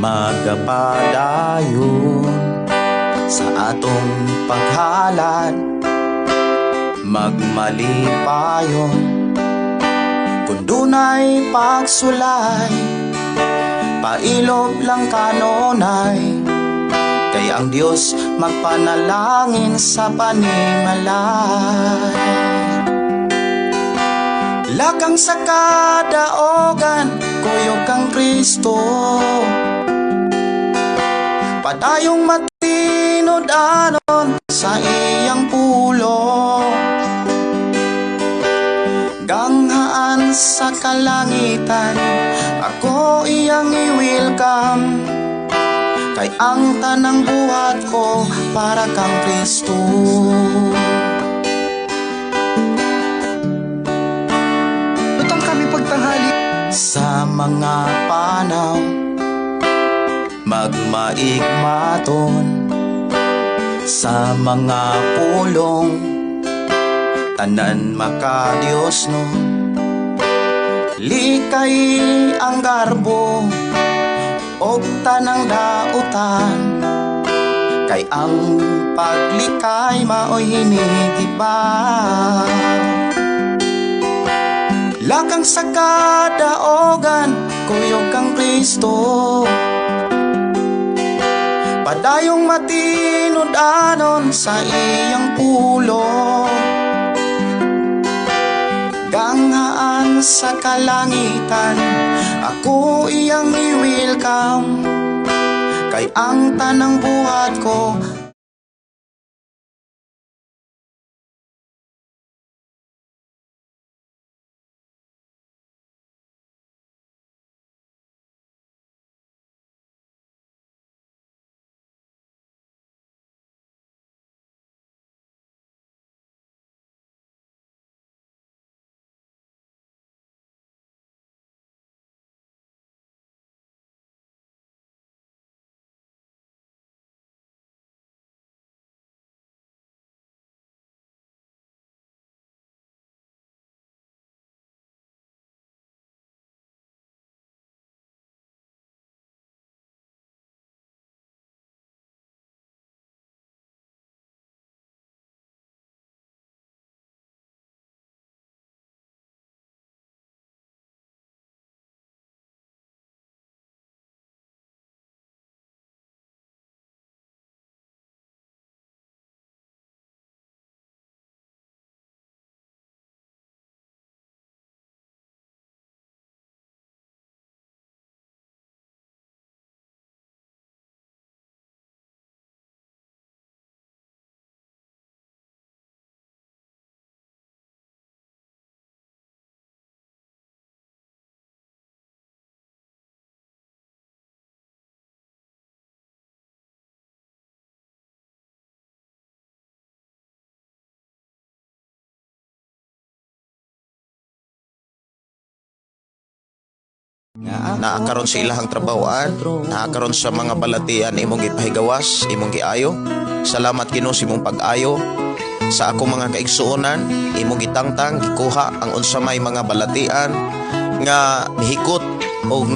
Magapadayon sa atong paghalad, magmalipayon kung dunay pagsulay, pailob lang kanunay, kay ang Dios magpanalangin sa panimalay. Lakang sa kadaogan, kuyog kang Kristo, padayong matinud-anon sa iyang pulong. Ganghaan sa kalangitan, ako iyang i-welcome, kay ang tanang buhat ko para kang Kristo. Lutang kami pagtanghali. Sa mga panaw, magmaigmaton. Sa mga pulong, tanan makadiyos no. Likay ang garbo og tanang dautan, kay ang paglikay mao'y hinigiba. Lakang sa kadaogan, kuyog kang Kristo, padayong matinud-anon sa iyang pulong. Ganghaan sa kalangitan, ako iyang i-welcome, kay ang tanang buhat ko Naa karon sa ilahang trabahoan, naa karon sa mga balatian imong gipahigawas, imong giayo. Salamat, Ginoo, sa imong pag-ayo sa akong mga kaigsuonan, imong gitangtang, gikuha ang unsa may mga balatian nga mihikot og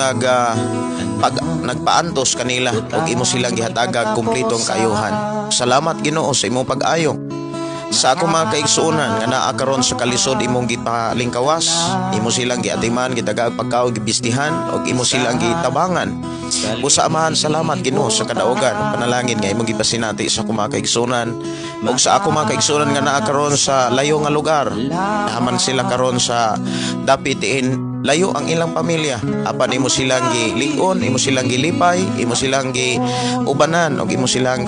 nagpaantos kanila ug imo silang gihatagag kumpletong kaayuhan. Salamat, Ginoo, sa imong pag-ayo. Sa akong mga kaigsuonan nga naa karon sa kalisod, imong gipalingkawas, imo silang giatiman, gitagaag pagkaon, gibistihan ug imo silang gitabangan. Busa Amahan, salamat, Ginoo, sa kadaogan, panalangin nga imong gipasinati sa akong mga kaigsuonan ug sa akong mga kaigsuonan nga naa karon sa layo nga lugar. Naa man sila karon sa dapit diin layo ang ilang pamilya, apan imo silang gilig-on, imo silang gilipay, imo silang giubanan ug imo silang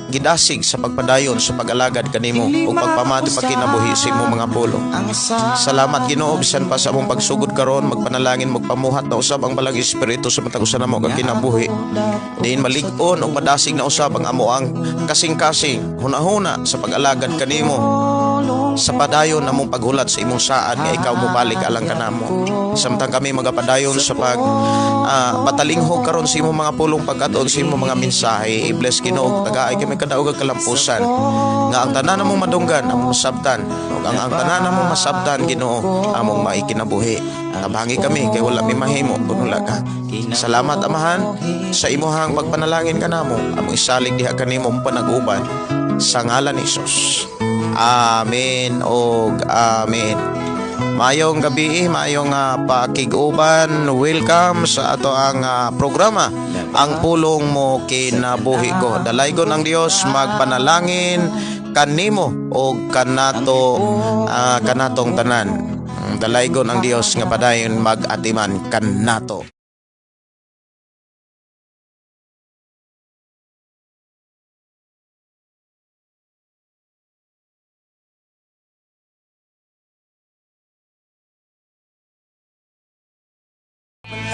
gidasig sa pagpadayon sa pag-alagad kanimo ug pagpamati pagkinabuhi sa imong mga pulong. Salamat, Ginoo, bisan pa sa among pagsugod karon, magpanalangin, magpamuhat na usab ang Balang Espiritu sa matag usa namo kag kinabuhi. Diin malig-on ug madasig na usab ang amoang kasing-kasing hunahuna sa pag-alagad kanimo. Sa padayon among paghulat sa imong saad nga ikaw mobalik alang kanamo. Samtang kami magapadayon sa pag patalinghog karon sa imong mga pulong pagkat-on, sa imong mga mensahe, i-bless, Ginoo, tagaay kami kadaog ug kalampusan nga ang tanan among madunggan among masabtan ug ang tanan among masabtan, Ginoo, among maikinabuhi. Tabangi kami kay wala mi mahimo kun wala ka. Salamat, Amahan, sa imuhang pagpanalangin kanamo. Among isalig diha kanimo panag-uban sa ngalan ni Jesus. Amen og amen. Mayong gabi, mayong pakig-uban. Welcome sa ato ang programa, Ang Pulong Mo Kinabuhi Ko. Dalaygon ang Dios magpanalangin kanimo o kanato kanatong tanan. Dalaygon ang Dios nga padayon mag-atiman kanato.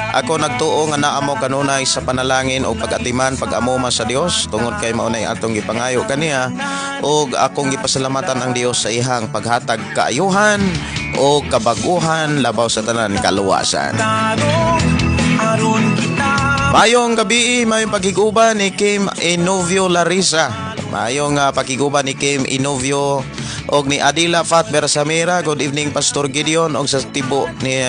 Ako nagtuo nga naa mo kanunay sa panalangin o pag-atiman pag-amuma sa Dios tungod kay maunay atong gipangayo kaniya, ug akong gipasalamatan ang Dios sa ihang paghatag kaayuhan o kabaguhan, labaw sa tanan kaluwasan. Mayong gabi, mayong pagkiguban ni Kim Inovio Larissa. Mayong pakiguban ni Kim Inovio og ni Adila Fat Bersamira. Good evening, Pastor Gideon, og sa tibo ni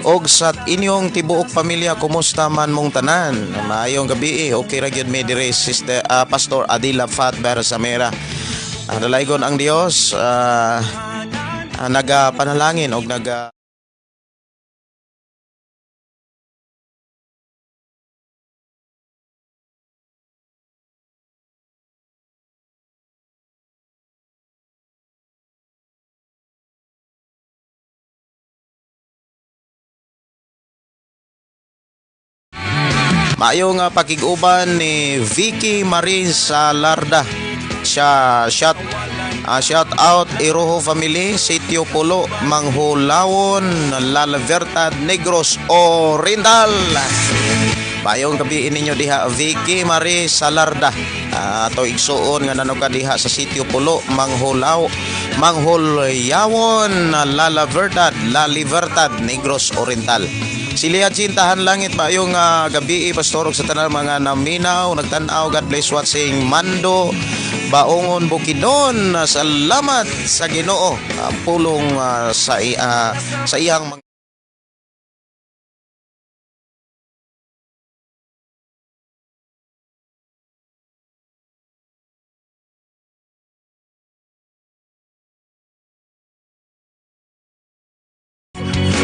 og sa inyong tibuok pamilya, kumusta man mong tanan? Maayong gabi, okay ra gyud mi dire, Sister Pastor Adila Fat Bersamira. Dalaygon ang Dios nagapanalangin og naga Maayong pakig-uban ni Vicky Marie Salarda. Siya shout out Iroho family, Sitio Pulo, Manghulawon, La Libertad, Negros Oriental. Mayong gabi ninyo diha, Vicky Marie Salarda. Ato igsuon nga nano ka diha sa Sitio Pulo, Manghulawon, La Libertad, La Libertad, Negros Oriental. Silia Cintahan Langit, maayong gabi, pastor, ug sa tanan mga naminaw, nagtan-aw, God bless watching Mando Baongon Bukidnon. Salamat sa Ginoo. Ang pulong sa iyang mga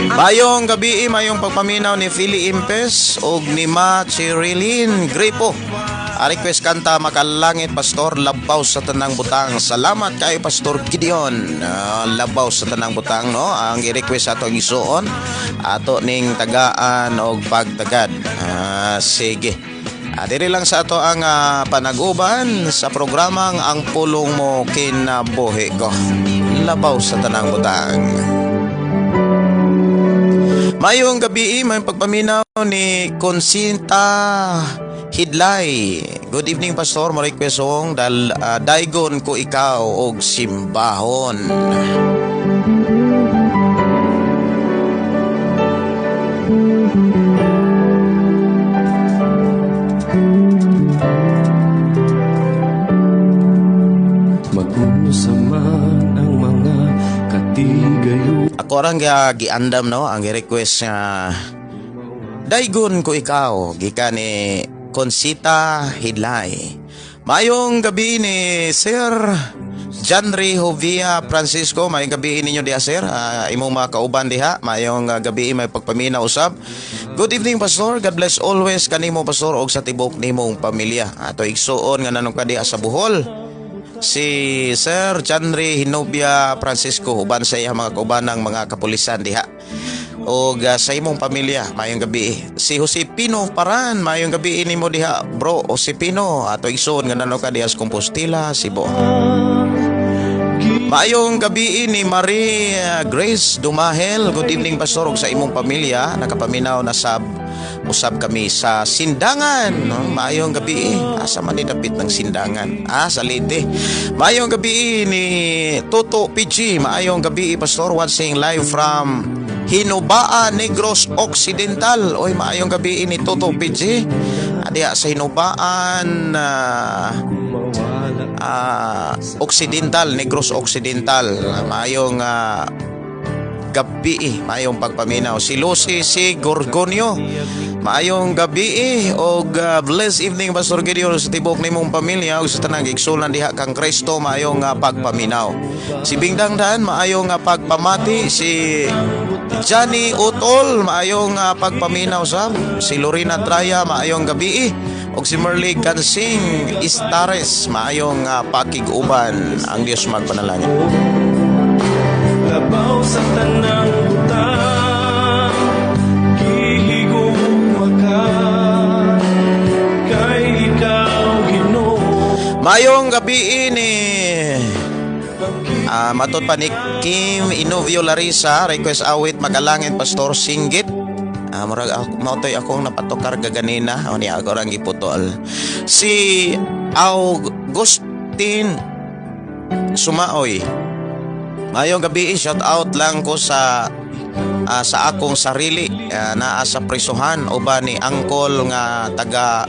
Mayong gabi, mayong pagpaminaw ni Philly Impes og ni Ma Cherilyn Gripo. A request kanta Makalangit, Pastor, labaw sa tanang butang. Salamat kayo, Pastor Gideon. Labaw sa tanang butang, no? Ang i-request ato ang isuon ato ning tagaan og pagtagad. Sige. Diri lang sa ato ang panaguban sa programang Ang Pulong Mo Kinabuhi Ko. Labaw sa tanang butang. Mayong gabi, may pagpaminaw ni Consinta Hidlay. Good evening, Pastor. Mo request song dal Daygon Ko Ikaw og Simbahon. Mag-usa man ang mga katigayo. Ako orang giandam, no, ang gi-request nga Daygon Ko Ikaw gikan ni Consita Hidlay. Mayong gabi ni Sir Janry Jovia Francisco, mayong gabi ninyo diha, sir. Imong mga kauban diha, mayong gabi, may pagpamina usab. Good evening, Pastor. God bless always kanimo, Pastor, og sa tibok nimong pamilya. Ato igsuon nga nanong ka diha sa Bohol. Si Sir Janry Hinobia Francisco uban sa iyang mga kaubanang mga kapulisan diha. Og sa imong pamilya, mayong gabi. Si Jose Pino Paran, mayong gabi nimo diha, bro. Jose Pino, ato igsuon nga nano ka diha sa Compostela, Cebu. Maayong gabi ni Marie Grace Dumahel. Good evening, Pastor, ug sa imong pamilya. Nakapaminaw na sab Usab kami sa Sindangan, no? Maayong gabi. Asa man ni dapit ng Sindangan? Ah, sa Leyte. Maayong gabi ni Toto PG. Maayong gabi, Pastor, watching live from Hinubaan, Negros Occidental. Oy, maayong gabi ni Toto PG. Adiya sa Hinubaan Occidental, Negros Occidental. Maayong gabi, maayong pagpaminaw. Si Lucy si Gorgonio. Maayong gabi og blessed evening, Pastor Gideon, sa tibok nimong pamilya ug sa tanang igsuonan diha kang Kristo, maayong pagpaminaw. Si Bingdang Dan, maayong pagpamati. Si Johnny Utol, maayong pagpaminaw sa si Lorena Traya, maayong gabi. Og si Merly Kansing Istares, maayong pakig-uban, ang Dios magpanalangin. Labaw sa tanang butang, gihigugma ka, kay ikaw, Ginoo. Maayong gabi ni matod pa ni Kim Inovio Larissa, request awit "Makalangit", Pastor Singgit. Murag ako mao to'y akong napatukar gaganina o niya ako rang giputol. Si Augustin Sumaoy. Maayong gabi, shout out lang ko sa akong sarili naa sa prisuhan uban ni angkol nga taga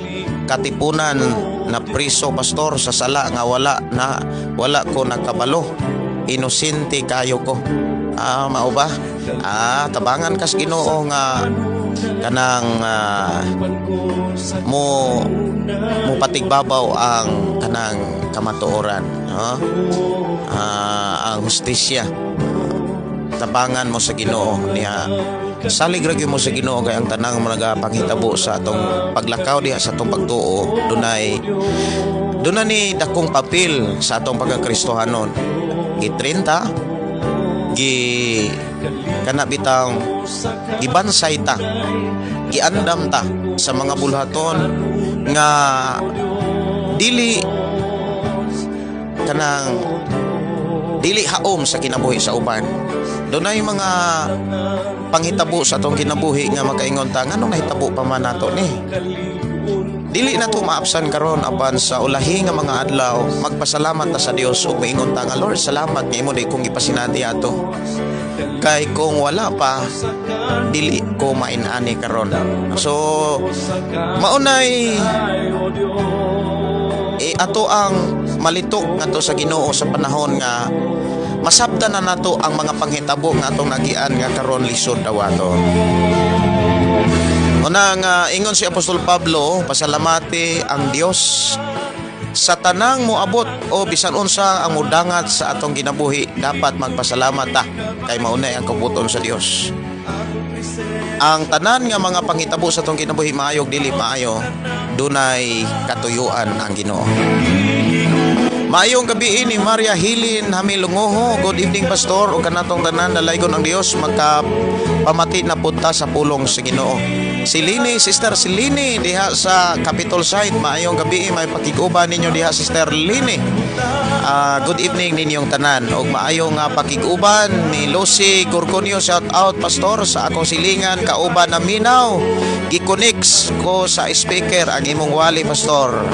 Katipunan na priso, Pastor, sa sala nga wala na wala ko nagkabalo, inosente kayo ko. Mao ba? Tabangan kas Ginoo nga kanang mo mo patigbabaw ang kanang kamatuoran, no? Ang hustisya, tabangan mo sa Ginoo niya, salig ra gyud mo sa Ginoo kay ang tanang mga panghitabo sa atong paglakaw diha sa atong pagtuo, dunay duna ni dakong papel sa atong pagkakristohanon. Gi 30 gi kana bitang gibansay ta, giandam ta sa mga bulhaton nga dili kanang dili haom sa kinabuhi sa uban. Dunay mga panghitabo sa atong kinabuhi nga makaingon ta, "Nganong nahitabo pa man nato ni?" Dili na to maapsan karon, apan sa ulahi nga mga adlaw magpasalamat ta sa Dios ug maingon ta nga, "Lord, salamat nga imo di kong gipasinati ato, kay kung wala pa, dili ko main-ani karon." So maunay ato ang malitok ngadto sa Ginoo sa panahon nga masabtan na nato ang mga panghitabo nga atong nagian nga karon lisod dawaton. Una nga ingon si Apostol Pablo, pasalamati ang Dios sa tanang moabot o bisan unsa ang mudangat sa atong kinabuhi, dapat magpasalamat ta kay maunay ang kabubut-on sa Dios. Ang tanan nga mga panghitabo sa atong kinabuhi, maayo dili maayo, dunay katuyuan ang Ginoo. Maayong gabi ni Maria Hilin Hamilungoho. Good evening, Pastor, ug kanatong tanan, dalaygon ang Dios, magka pamati na punta sa pulong sa Ginoo. Si Lini, Sister Silini diha sa Capitol site. Maayong gabi, may pakig-uban ninyo diha, Sister Lini. Good evening ninyong tanan ug maayong pakig-uban ni Lucy Gorgonio. Shout out, Pastor, sa akong silingan kauban na minaw. Gi-connect ko sa speaker ang imong wali, Pastor.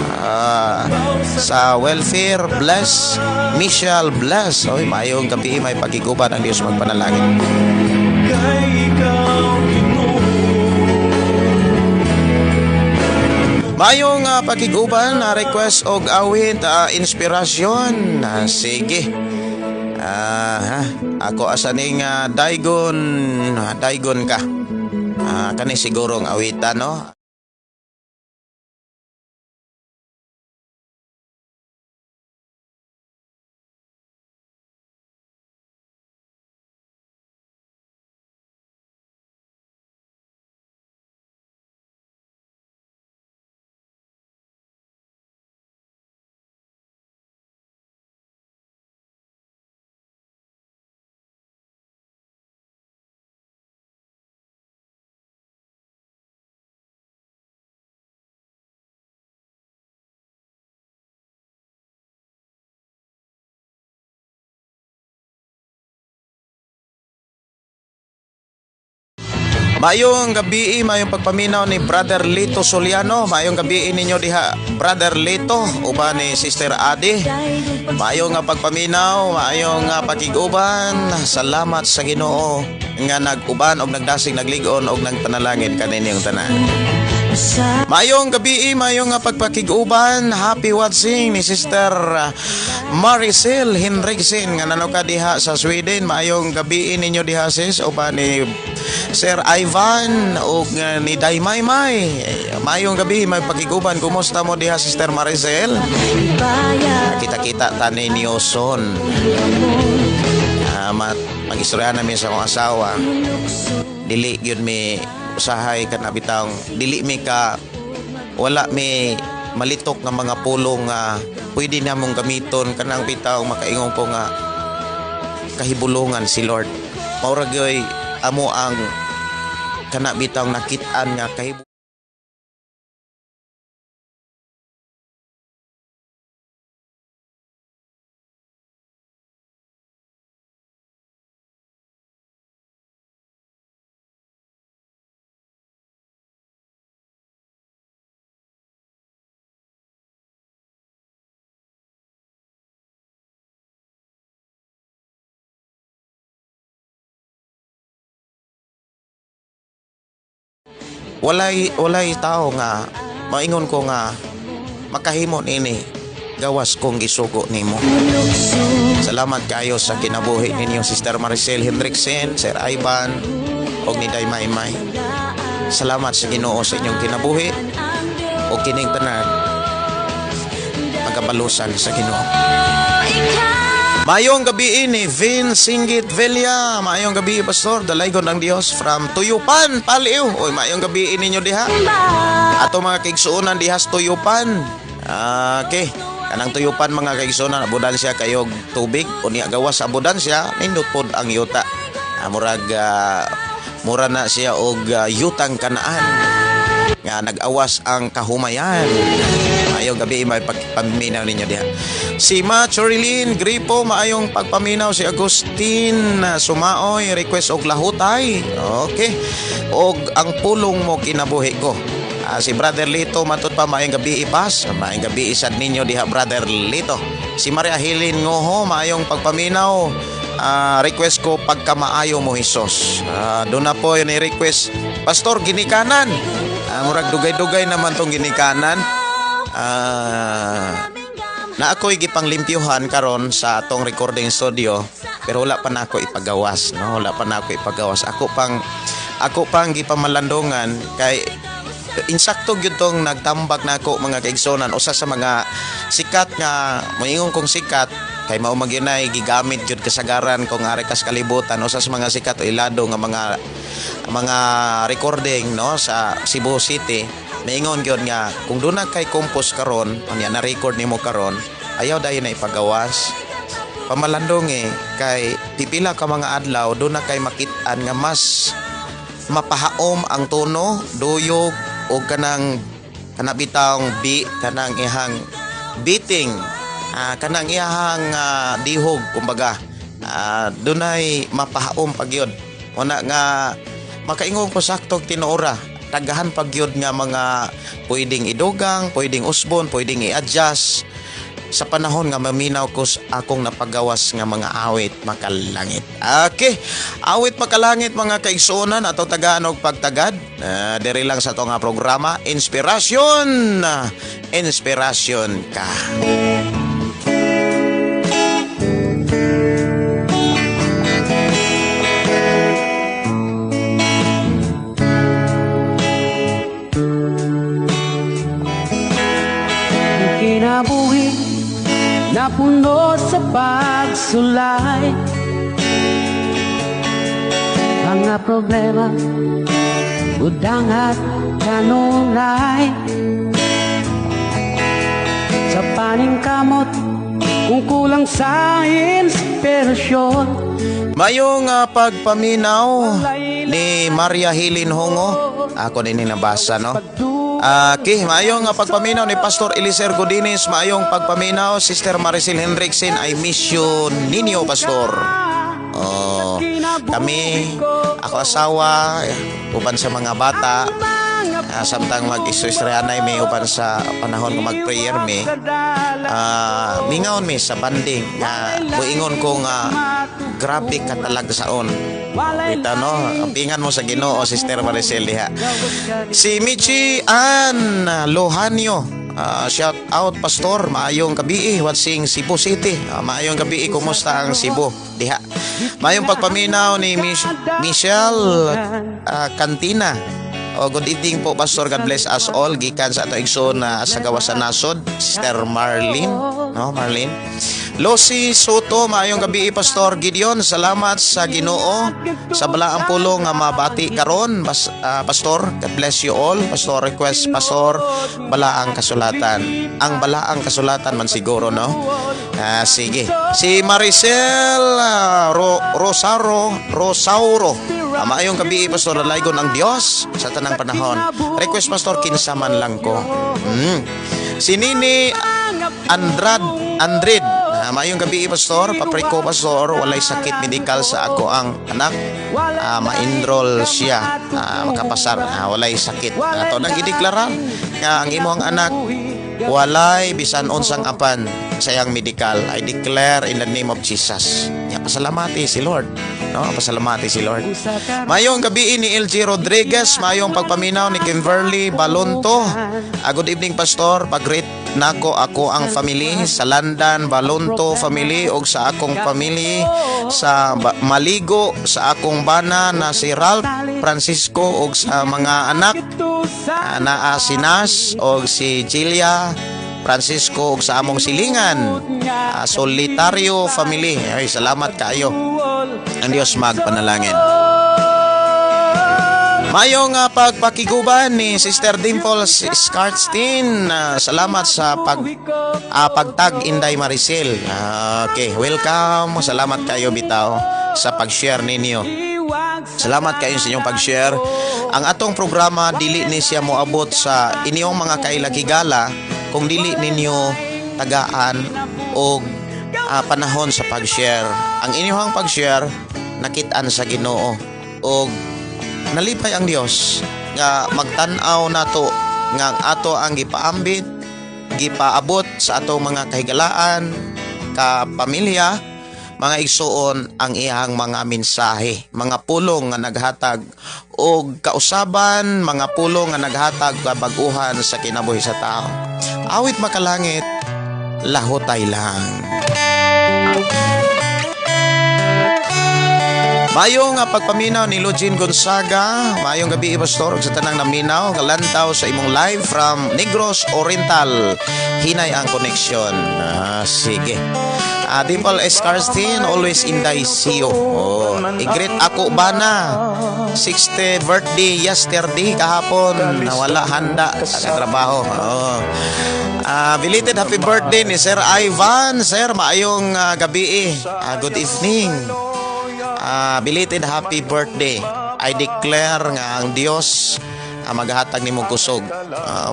Sa welfare bless Michelle bless. Oy, maayong gabi, may pakig-uban, ang Dios magpanalangin. Kay ikaw, Ginoo. Maayong pakig-uban na request og awit inspirasyon. Sige. Ha? Ako asa ning daygon daygon ka. Kani siguro ang awitan, no? Maayong gabi, maayong pagpaminaw ni Brother Lito Soliano. Maayong gabi ninyo diha, Brother Lito, uban ni Sister Adi. Maayong nga pagpaminaw, maayong nga pakig-uban. Salamat sa Ginoo nga nag-uban og nagdasig, naglig-on og nagpanalangin kaninyong tanan. Maayong gabi, maayong nga pagpakig-uban. Happy watching ni Sister Maricel Henriksen nga nanuka diha sa Sweden. Maayong gabi ninyo diha, sis, uban ni Sir Ivan ug ni Day Maymay. Maayong gabi, may pakig-uban. Kumusta mo diha, Sister Maricel? Kita-kita ta ninyo soon. Mag-istorya namin sa akong asawa. Dili gyud mi usahay kana bitang dili mi ka, wala mi malitok nga mga pulong nga pwede namong gamiton, kanang bitaw makaingon ko nga kahibulungan si Lord. Mao ra gyoy amo ang kana bitaw nakit-an nga kahibulungan. Walay tao nga maingon ko nga makahimo nini gawas kong gisugo nimo. Salamat kayo sa kinabuhi ninyo, Sister Maricel Hendrickson, Sir Ivan og ni Day Maymay. Salamat sa Ginoo sa inyong kinabuhi og kining tanan magabalusan sa Ginoo. Maayong gabi ni Vin Singgit Villa. Maayong gabi, Pastor. Dalaygon ang Dios from Tuyupan, Paliw. Oy, maayong gabi ninyo diha. Ato mga kaigsuonan diha sa Tuyupan. Okay. Kanang Tuyupan, mga kaigsuonan, abundansya kayog tubig. Unya gawas sa abundansya, nindot pod ang yuta. Murag mura na siya og yutang Kanaan nga nag-awas ang kahumayan. Maayong gabi, may pagpaminaw ninyo diha. Si Ma Chorilyn Gripo, maayong pagpaminaw. Si Agustin Sumaoy, request og lahutay. Okay. Og ang pulong mo kinabuhi ko. Si Brother Lito matud pa, maayong gabi ipas. Maayong gabi isad ninyo diha, Brother Lito. Si Maria Helene Ngoho, maayong pagpaminaw. Request ko pagkamaayo mo Hesus. Doon na po yun i-request. Pastor ginikanan. Murag dugay-dugay naman tong ginikanan. Na ako'y gipanglimpyuhan karon sa atong recording studio, pero wala pa na ako ipagawas, no? Wala pa na ako ipagawas. Ako pang gipamalandungan kay insakto gyud tong nagtambak na ako, mga kaigsonan. Usa sa mga sikat nga, moingon kong sikat kay mao man gyud nay gigamit gyud kasagaran kung ari kas kalibutan, usa sa mga sikat o ilado nga mga recording, no, sa Cebu City. Maingon gyud nga kung duna kay compose karon, unya na record nimo karon, ayaw dayon na ipagawas, pamalandong eh, kay pipila ka mga adlaw duna kay makit-an nga mas mapahaom ang tono, duyog o kanang kana bitawng bi kanang ihang beating, kanang iyahang dihog kumbaga, dunay mapahaom pag yun. Una nga makaingon ko sakto tinuora, daghan pag yun nga mga pwedeng idugang, pwedeng usbon, pwedeng i-adjust sa panahon nga maminaw ko sa akong napagawas nga mga awit makalangit. Okay, awit makalangit, mga kaigsuonan, ato tagaan og pagtagad. Diri lang sa ato nga programa Inspirasyon. Inspirasyon ka. Kinabuhi na puno sa pagsulay, mga problema, budang at kanunay. Sa paningkamot, kung kulang sa inspirasyon. Mayong pagpaminaw ni Maria Hilin Hongo. Ako din nabasa, no? Okay, maayong pagpaminaw ni Pastor Eliser Godines, maayong pagpaminaw Sister Maricel Hendrickson, I miss you ninyo, Pastor. Oh, kami, ako asawa, uban sa mga bata, samtang mag-istoryanay mi uban sa panahon nga mag-prayer mi, mingaon mi sa banding nga muingon ko nga grabe katalagsaon. Kita no, pingan mo sa Ginoo, Sister Maricel diha. Si Michi Ann Lohanyo. Shout out, Pastor, maayong gabii, watching Cebu City. Maayong gabii, kumusta ang Cebu diha? Maayong pagpaminaw ni Michelle Cantina. Oh, good evening po, Pastor. God bless us all. Gikan sa ato igsoon na sa gawas sa nasod, Sister Marlene, no, Marlene. Lucy Soto, maayong gabi, Pastor Gideon. Salamat sa Ginoo sa balaang pulong nga mabati karon. Pastor, God bless you all. Pastor, request, Pastor, balaang kasulatan. Ang balaang kasulatan man siguro, no? Ah, sige. Si Maricel Rosaro, Rosauro. Maayong gabi, Pastor, dalaygon ang Dios sa tanang panahon. Request, Pastor, "Kinsa Man Lang Ko." Si Nini Andrad Andrid. Maayong gabi, Pastor. Pa-pray ko, Pastor, walay sakit medikal sa ako ang anak. Ma-enroll siya, makapasar, walay sakit. Ato nang gideklara nga ang imong anak walay bisan unsang apan sa iyang medical. I declare in the name of Jesus. Ya, pasalamati si Lord. No, pasalamati si Lord. Mayong gabi ni LG Rodriguez, mayong pagpaminaw ni Kimberly Balonto. Good evening, Pastor, pag-greet nako ako ang family sa London, Balonto family, og sa akong family sa Maligo, sa akong bana na si Ralph Francisco og sa mga anak naa si Nas og si Julia Francisco ug sa among silingan, Solitario family. Ay, salamat kaayo. Ang Dios magpanalangin. Mayong pagpakiguban ni Sister Dimple Skarstein. Salamat sa pagtag Inday Maricel. Okay, welcome. Salamat kayo bitaw sa pag-share ninyo. Salamat kayo sa inyong pag-share. Ang atong programa dili ni siya moabot sa inyong mga kailakigala kung dili ninyo tagaan og panahon sa pag-share. Ang inyong pag-share nakit-an sa Ginoo og nalipay ang Dios nga magtan-aw nato nga ang ato ang gipaambit, gipaabot sa atong mga kahigalaan, kapamilya, mga igsuon, ang iyang mga mensahe, mga pulong nga naghatag og kausaban, mga pulong nga naghatag kabag-uhan sa kinabuhi sa tao. Awit makalangit, lahutay lang. Mayong nga pagpaminaw ni Lugin Gonzaga, mayong gabi, Pastor, ug sa tanang naminaw, galantaw sa imong live from Negros Oriental. Hinay ang connection. Ah, sige. Dimple S. Carstin, always Inday see you. Oh, i-greet ako bana. 60 birthday yesterday, kahapon, nawala handa sa trabaho. Oh. Belated happy birthday ni Sir Ivan. Sir, maayong gabi. Good evening. Belated happy birthday. I declare nga ang Dios maghatag nimo kusog.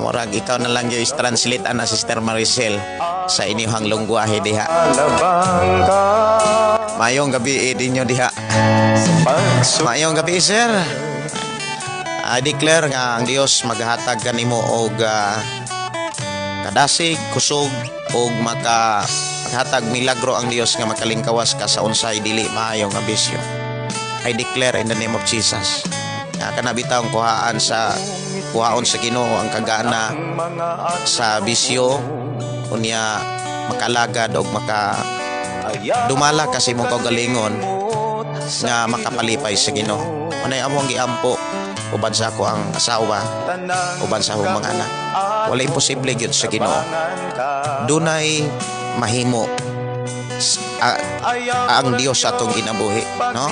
Murag ikaw na lang yung translate ana, Sister Maricel, sa inyong lungwahe diha. Alabang ka. Mayong gabi dinyo diha. Mayong gabi, sir. I declare nga ang Dios maghatag kanimo og kadasig, kusog og maka maghatag milagro ang Dios nga makalingkawas ka sa unsay dili maayo nga bisyo. I declare in the name of Jesus. Nga kana bitawng kuhaon sa Ginoo ang kagana sa bisyo, unya makalagad og maka dumala kasi mong kaugalingon nga makapalipay sa Ginoo. Manay among giampo uban sa ako ang asawa, uban sa akong mga anak. Wala imposible gyud sa Ginoo. Dunay mahimo ang Dios sa atong kinabuhi, no?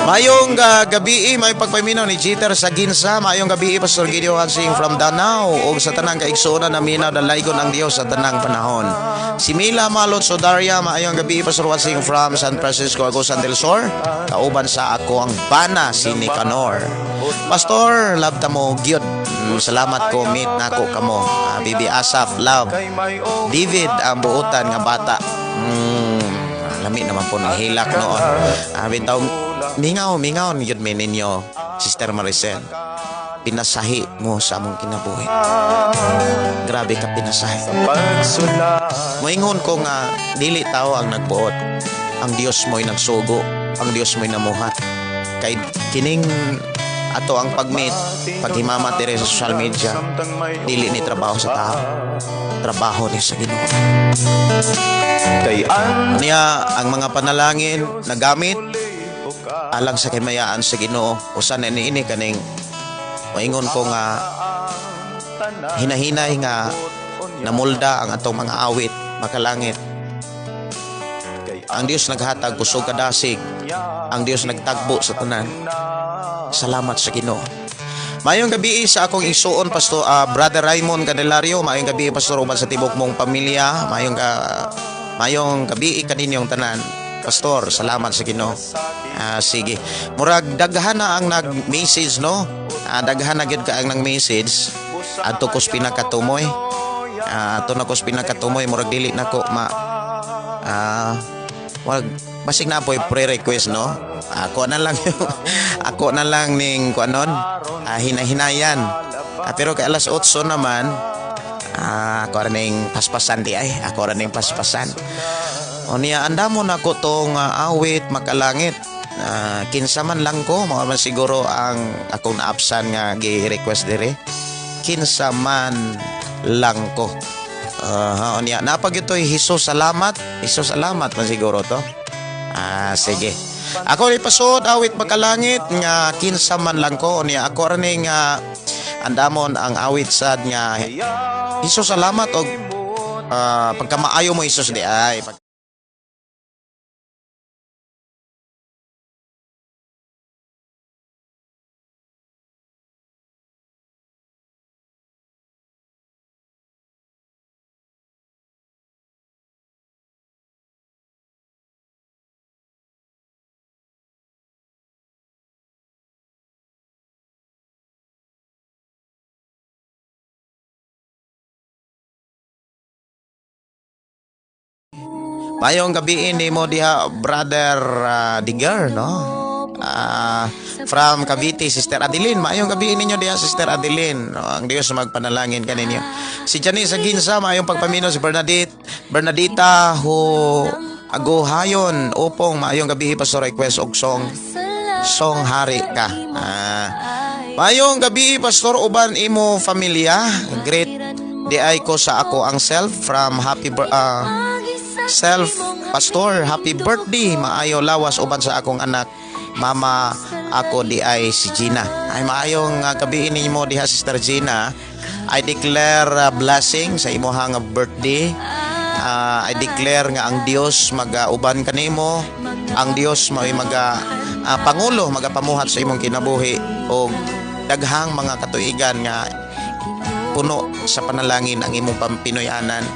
Mayong gabi, may pagpaminaw ni Jeter sa Ginsa. Mayong gabi, Pastor Gideon Hansing from Danao ug sa tanang kaigsuonan naminaw, dalaygon ang Dios sa tanang panahon. Si Mila Malot Sodaria, maayong gabi, Pastor, watching from San Francisco, Agusan del Sur. Kauban sa ako ang bana si Nicanor. Pastor, love ta mo gyud. Salamat ko meet nako kamo. Bibi Asaf, love. David ang buutan nga bata. Lami naman po ng hilak noon. Bitaw, mingaw, mingaw yun mi ninyo, Sister Maricel. Pinasahi mo sa among kinabuhi. Grabe ka pinasahi. Moingon ko nga dili tao ang nagbuot. Ang Dios mo'y nagsugo, ang Dios mo'y namuhat. Kay kining ato ang pag-meet, paghimamat dire sa social media, dili ni trabaho sa tao. Trabaho ni sa Ginoo. Kay ang Niya ang mga panalangin nagamit alang sa kimayaan sa Ginoo. Usa na niini kaning moingon ko nga hinahinay nga namulda ang atong mga awit makalangit. Ang Dios naghatag kusog kadasig. Ang Dios nagtagbo sa tanan. Salamat sa Ginoo. Maayong gabi sa akong igsuon, Pastor Brother Raymond Candelario. Maayong gabi, Pastor, uban sa tibok mong pamilya. Maayong gabi kaninyong tanan. Pastor, salamat sa Ginoo. Sige. Murag daghan na ang nag-message, no? Daghan na gyud ka ang nag-message. Adto kos pinakatumoy. Adto na kos pinakatumoy, murag dili na ko ma murag basig na po'y pre-request, no? Ako na lang ako na lang ning kuanon, hinahinayan. Pero kay alas 8 naman, ako ra ning paspasan di ay, ako ra ning paspasan. O niya, andamo na ko tong awit makalangit. Kinsa man lang ko, mao man siguro ang akong naapsan nga gi-request dire. Kinsa man lang ko. Niya, napag ito'y Jesus salamat. Jesus salamat man siguro to. Sige. Ako ni pasod awit makalangit nga kinsa man lang ko niya, ako ra ning andamon ang awit sad nga Jesus salamat og pagkamaayo mo Jesus di ay. Mayong gabi nimo diha, Brother Digger, no? From Cavite, Sister Adeline. Maayong gabi ninyo diha, Sister Adeline. No, ang Dios magpanalangin kaninyo. Si Janice Aginsa, maayong pagpamino. Si Bernadette, Bernadita ho Aguhayon, upong maayong gabi, Pastor, request og song Hari Ka. Maayong gabi, Pastor, uban imo familia. Great di ay ko sa ako ang self from happy self, Pastor, happy birthday, maayo lawas uban sa akong anak, mama ako di ay si Gina. Ay, maayong gabi nimo diha, Sister Gina. I declare blessing sa imuhang birthday. I declare nga ang Dios magauban kanimo, ang Dios mao'y maga pangulo, magapamuhat sa imong kinabuhi og daghang mga katuigan nga puno sa panalangin ang imong pampinoyanan.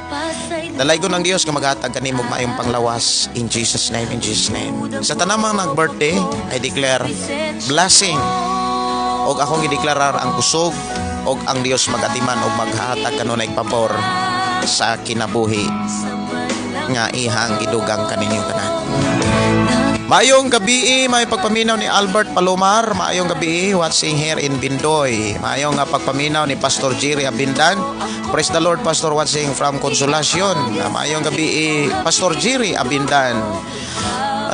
Dalaygon ng Dios nga maghatag kanimo maayong panglawas in Jesus name, in Jesus name. Sa tanang mga nag-birthday, I declare blessing og akong gideklarar ang kusog og ang Dios magatiman og maghatag kanunay pabor sa kinabuhi nga ihang gidugang kaninyo tanan. Maayong gabi, may pagpaminaw ni Albert Palomar. Maayong gabi, watching here in Bindoy. Maayong nga pagpaminaw ni Pastor Jerry Abindan. Praise the Lord, Pastor, watching from Consolacion. Maayong gabi, Pastor Jerry Abindan.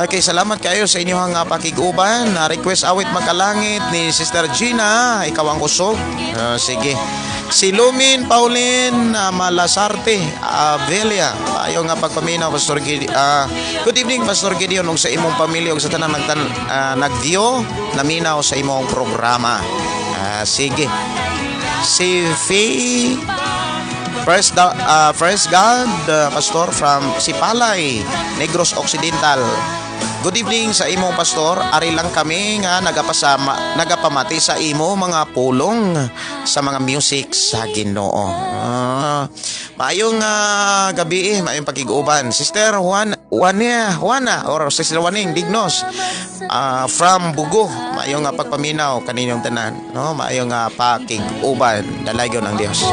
Okay, salamat kayo sa inyong pakig-uban. Request awit makalangit ni Sister Gina, Ikaw ang Kusog. Sige. Si Lumin Pauline Malasarte Avelia. Ayo nga pagpaminaw, Pastor Gideon. Good evening, Pastor Gideon, ug sa imong pamilya ug sa tanang nagdiyo naminaw sa imong programa. Sige. Si Faye First, First God, Pastor from Sipalay, Negros Occidental. Good evening sa imong pastor. Ari lang kami nga nagapasama, nagapamati sa imo mga pulong sa mga music sa Ginoo. Maayong gabi, maayong pakig-uban. Sister Juan, Juana, Juana or Sister Juaning Dignos from Bugo. Maayong pagpaminaw kaninyong tanan, no? Maayong pakig-uban. Dalaygon ang Dios.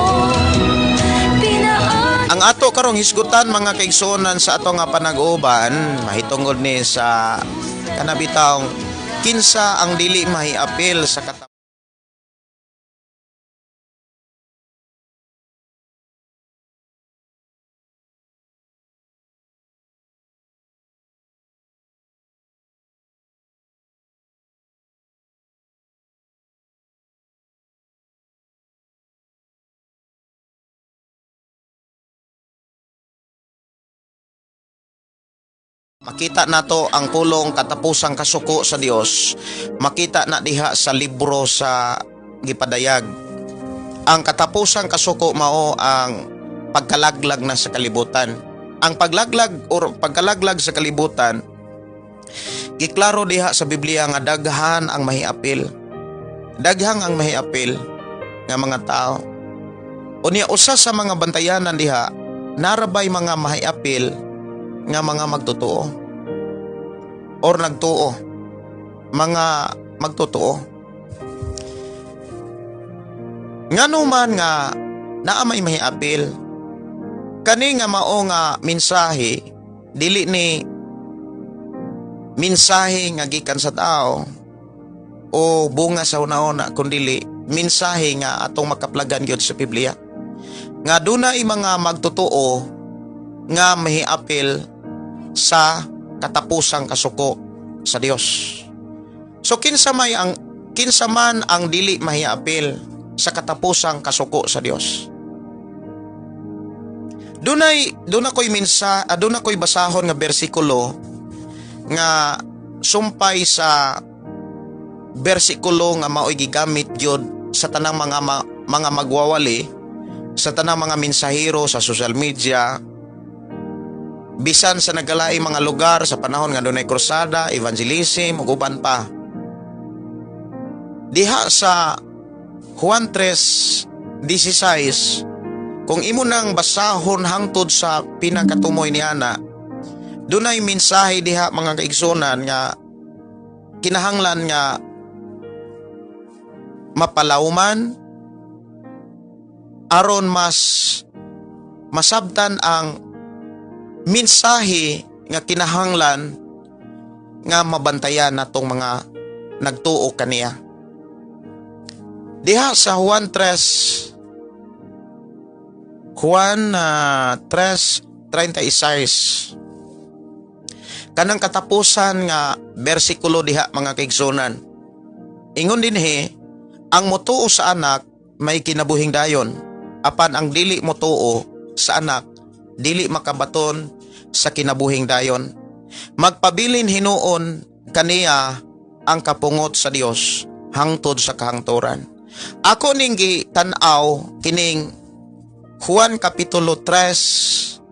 Ang ato karong hisgutan, mga kaigsuonan, sa ato nga panag-uban, mahitungod ni sa kanabitawng kinsa ang dili mahiapil sa Makita nato ang pulong katapusang kasuko sa Dios. Makita na diha sa libro sa gipadayag. Ang katapusang kasuko mao ang pagkalaglag na sa kalibutan. Ang paglaglag or pagkalaglag sa kalibutan, giklaro diha sa Biblia nga daghan ang mahiapil. Daghang ang mahiapil nga mga tao. Unya, usa sa mga bantayanan diha, narabay mga mahiapil nga mga magtotoo or nagtuo, mga magtotoo. Ngano man nga naa may mahiapil kani nga mao nga mensahe, dili ni mensahe nga gikan sa tao o bunga sa una-una, kundili mensahe nga atong makaplagan gyud sa Biblia nga dunay mga magtotoo nga mahiapil sa katapusang kasuko sa Dios. So kinsa man ang dili mahiapil sa katapusang kasuko sa Dios? Dunay doon ako'y minsa doon ako'y basahon nga bersikulo nga sumpay sa bersikulo nga mao'y gigamit gyud sa tanang mga magwawali, sa tanang mga mensahero sa social media, bisan sa nagkalaing mga lugar sa panahon nga dunay krusada, evangelism ug uban pa. Diha sa Juan 3:16, kung imo nang basahon hangtod sa pinakatumoy ni ana, dunay mensahe diha, mga kaigsunan, nga kinahanglan nga mapalawman aron mas masabtan ang mensahe nga kinahanglan nga mabantayan natong mga nagtuo kaniya. Diha sa Juan 3, Juan 3:36, kanang katapusan nga bersikulo diha, mga kaigsunan. Ingon dinhi, "Ang motuo sa Anak may kinabuhing dayon, apan ang dili motuo sa Anak dili makabaton sa kinabuhing dayon. Magpabilin hinuon kaniya ang kapungot sa Dios hangtod sa kahangturan." Ako ning gitan-aw kining Juan Kapitulo 3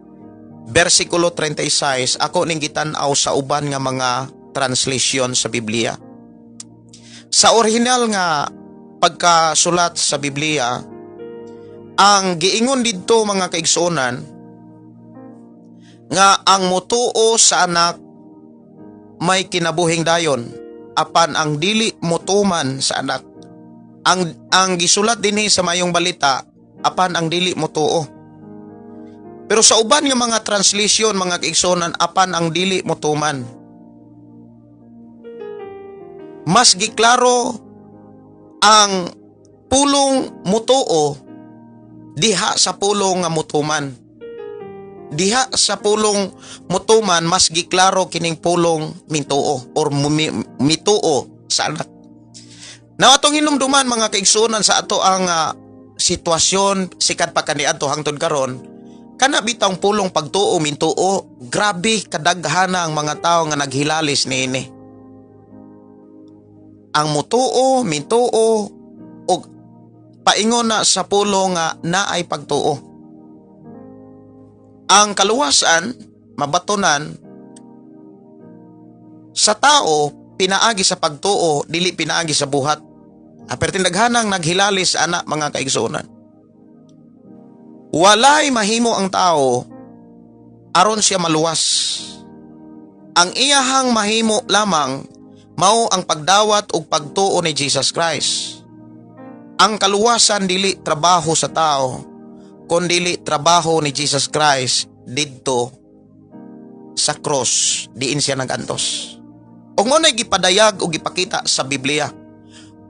versikulo 36, ako ning gitan-aw sa uban nga mga translation sa Biblia. Sa original nga pagkasulat sa Biblia, ang giingon didto, mga kaigsuonan, nga ang motuo sa Anak may kinabuhing dayon, apan ang dili motuman sa Anak. Ang gisulat dinhi sa Maayong Balita, apan ang dili motuo. Pero sa uban nga mga translation, mga kaigsuonan, apan ang dili motuman. Mas giklaro ang pulong mutuo diha sa pulong nga mutuman. Diha sa pulong mutuman, mas giklaro kining pulong mintuo or mituo sa Anak. Na atong hinumduman, mga kaigsuonan, sa ato ang sitwasyon sikat pa kaniadto hangtod karon, kana bitang pulong pagtuo, mintuo, grabe kadaghana ang mga tao nga naghilalis niini. Ang mutuo, mintuo og paingon na sa pulong nga naay pagtuo. Ang kaluwasan mabatonan sa tao pinaagi sa pagtuo, dili pinaagi sa buhat. Pero daghanang naghilalis ana, mga kaigsuonan. Walay mahimo ang tao aron siya maluwas. Ang iyahang mahimo lamang mao ang pagdawat og pagtuo ni Jesus Christ. Ang kaluwasan dili trabaho sa tao. Kung dili trabaho ni Jesus Christ didto sa cross diin siya nagantos. Ug mao nay gipadayag ug gipakita sa Biblia.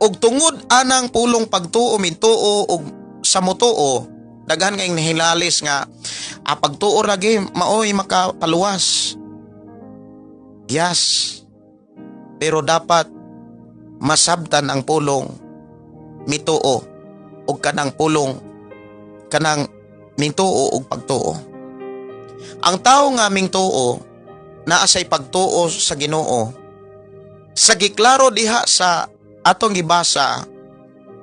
Ug tungod anang pulong pagtuo, mintuo ug sa motuo, daghan kayong nahilalis nga pagtuo lagi maoy makapaluwas. Yes. Pero dapat masabtan ang pulong mituo ug kanang pulong kanang mintuo ug pagtuo. Ang tao nga mingtuo, naa say pagtuo sa Ginoo. Sa giklaro diha sa atong gibasa,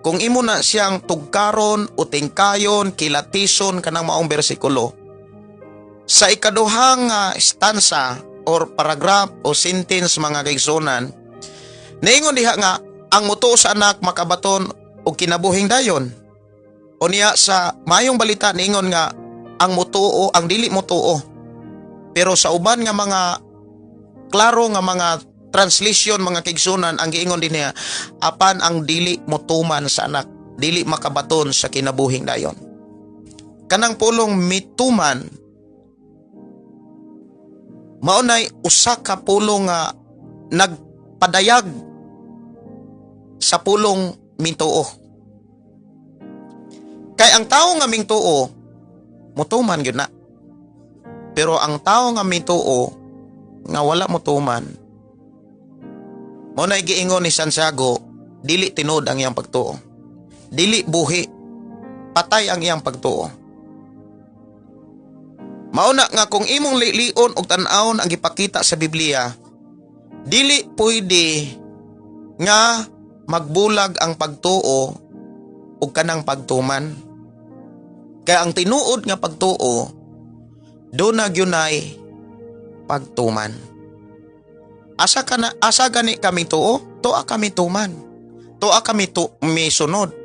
kung imo na siyang tugkaron o tingkayon, kilatison kanang maong bersikulo, sa ikaduhang stanza or paragraph o sentence, mga kaigsunan, niingon diha nga ang mutuo sa Anak makabaton og kinabuhing dayon. O niya sa Maayong Balita, niingon nga ang mutuo, ang dili mutuo. Pero sa uban nga mga klaro nga mga translation, mga kaigsunan, ang giingon din niya, apan ang dili motuman sa Anak, dili makabaton sa kinabuhing dayon. Kanang pulong mituman, mao nay usa ka pulong nga nagpadayag sa pulong mintuo. Kay ang tao nga mingtuo, mutuman gyud na. Pero ang tao nga mituo nga wala motuman, mao na giingon ni Santiago, dili tinuod ang iyang pagtuo. Dili buhi, patay ang iyang pagtuo. Mao na nga kung imong lilion og tan-awon ang gipakita sa Biblia, dili pwede nga magbulag ang pagtuo ug kanang pagtuman. Kaya ang tinuod nga pagtuo, duna gyunay pagtuman. Asa ka na, asa gani kami tuo? Tuwa kami tuman. Tuwa kami tu misunod.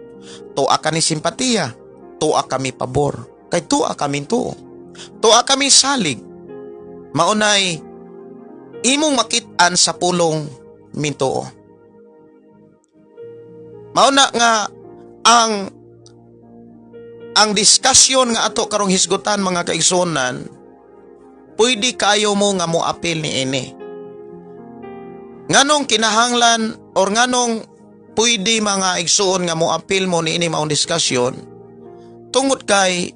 Tuwa kami simpatiya. Tuwa kami pabor. Kay tuwa kami tuo. Tuwa kami salig. Maunay imong makit-an sa pulong mintuo. Mauna nga ang diskusyon nga ato karong hisgutan, mga kaigsuonan, pwede kayo mo nga mo apil ni ini. Nganong kinahanglan or nganong pwede, mga igsuon, nga mo apil mo ni ini maong diskusyon? Tungod kay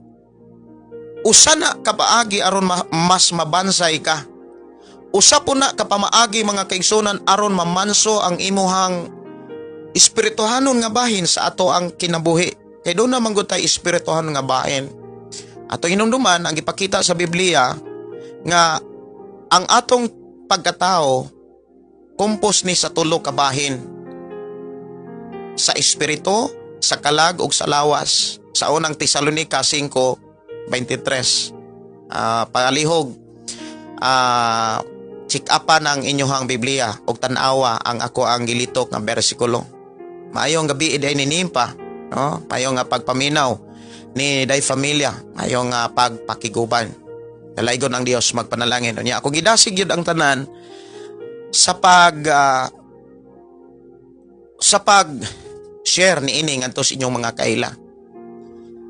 usa na kapaagi aron mas mabansay ka. Usa po na kapamaagi, mga kaigsuonan, aron mamanso ang imuhang espirituhanon nga bahin sa ato ang kinabuhi. Kay duna man gud tay espirituhanon nga bahin. Ato hinumduman ang gipakita sa Biblia nga ang atong pagkatao kumpos ni sa tulo ka bahin: sa espiritu, sa kalag ug sa lawas. Sa Unang Tesalonika 5:23. Palihog check upan ang inyong Biblia ug tan-awa ang ako ang gilitok nga bersikulo. Maayong gabi day ni Nimpa, no? Maayong nga pagpaminaw ni day familia, maayong nga pagpakiguban. Dalaygon ang Dios, magpanalangin. Unya ako gidasig gyud ang tanan sa pag share ni ini ngadto sa inyong mga kaila.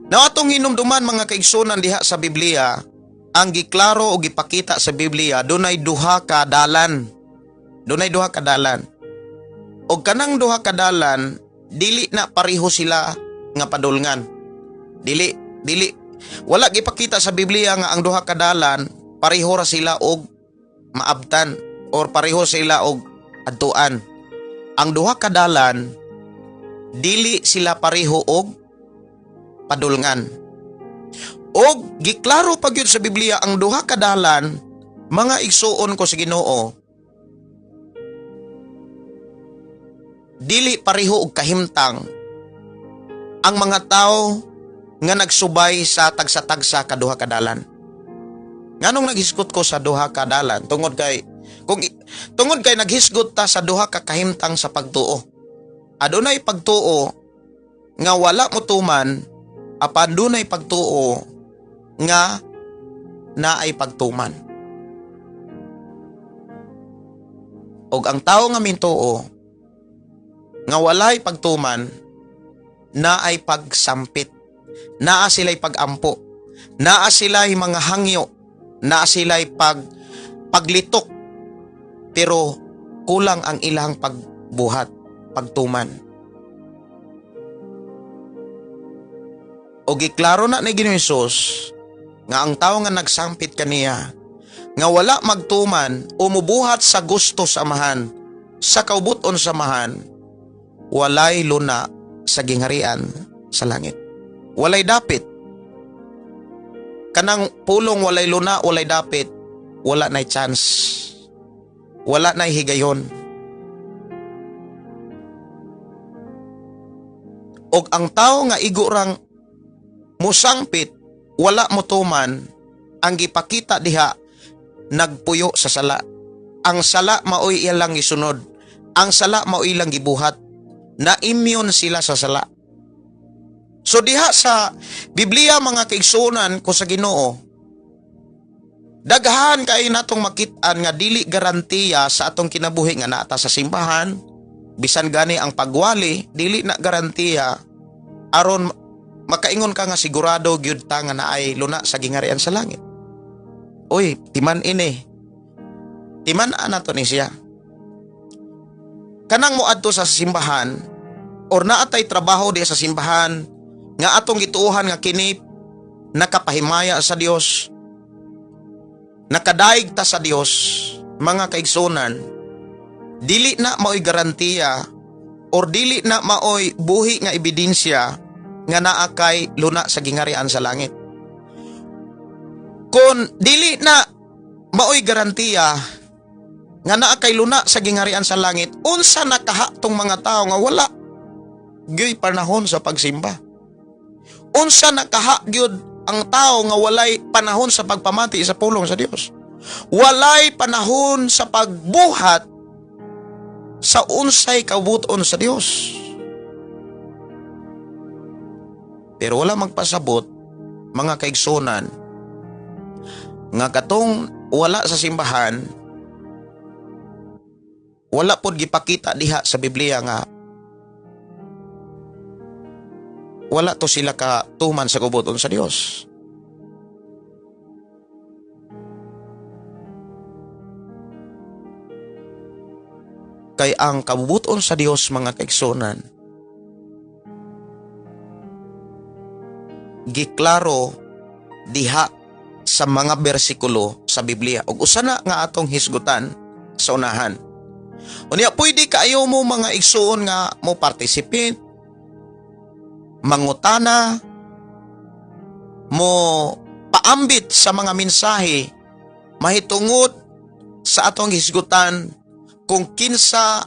Na atong hinumduman, mga kaigsunan, diha sa Biblia, ang giklaro o gipakita sa Biblia, dunay duha ka dalan. Dunay duha ka dalan. Og kanang duha ka dalan, dili na pareho sila nga padulngan. Dili dili wala gipakita sa Biblia nga ang duha ka dalan pareho ra sila og maabtan or pareho sila og adtuan. Ang duha ka dalan, dili sila pareho og padulngan. Og giklaro pa gyud sa Biblia ang duha ka dalan, mga igsuon ko sa Ginoo, dili pareho og kahimtang ang mga tao nga nagsubay sa tagsa-tagsa ka duha ka dalan. Nganong naghisgot ko sa duha ka dalan? Tungod kay naghisgot ta sa duha ka kahimtang sa pagtuo. Adunay pagtuo nga wala motuman, apan dunay pagtuo nga naay pagtuman. Og ang tao nga mintuo nga walay pagtuman, naay pagsampit. Naa sila'y pag-ampo. Naa sila'y mga hangyo. Naa sila'y paglitok. Pero kulang ang ilang pagbuhat, pagtuman. O giklaro na ni Ginoong Hesus nga ang tawo nga nagsampit kaniya nga wala magtuman o mubuhat sa gusto sa Amahan, sa kaubuton sa Amahan, walay luna sa gingharian sa langit. Walay dapit. Kanang pulong walay luna, walay dapit, wala na'y chance. Wala na'y higayon. Og ang tao nga igo rang musangpit, wala motuman, ang gipakita diha, nagpuyo sa sala. Ang sala maoy ilang gisunod. Ang sala maoy ilang gibuhat. Na-immune sila sa sala. So diha sa Biblia mga kaigsuonan ko sa Ginoo, daghan kay natong makit-an nga dili garantiya sa atong kinabuhi nga naata sa simbahan, bisan gani ang pagwali dili na garantiya aron makaingon ka nga sigurado gyud ta nga naay luna sa gingharian sa langit. Uy, timan ini. Timan ana to ni siya. Kanang moadto sa simbahan or naatay trabaho diha sa simbahan nga atong gituohan nga kini nakapahimaya sa Dios, nakadaig ta sa Dios, mga kaigsunan, dili na maoy garantiya or dili na maoy buhi nga ebidensya nga naa kay luna sa gingharian sa langit. Kung dili na maoy garantiya nga naa kay luna sa gingharian sa langit, unsa nakahaktong mga tao nga wala gyoy panahon sa pagsimba? Unsa nakaha gyud ang tao nga walay panahon sa pagpamati sa pulong sa Dios? Walay panahon sa pagbuhat sa unsay kabuton sa Dios. Pero wala magpasabot mga kaigsunan nga katong wala sa simbahan, wala pod gipakita diha sa Biblia nga wala to sila katuman sa kubuton sa Dios. Kay ang kabubuton sa Dios mga kaigsunan, giklaro diha sa mga bersikulo sa Biblia. Ug usa na nga atong hisgutan sa unahan. Unya pwede kaayo mo mga igsuon nga mo participate, mangutana, mo paambit sa mga mensahe mahitungod sa atong hisgutan kung kinsa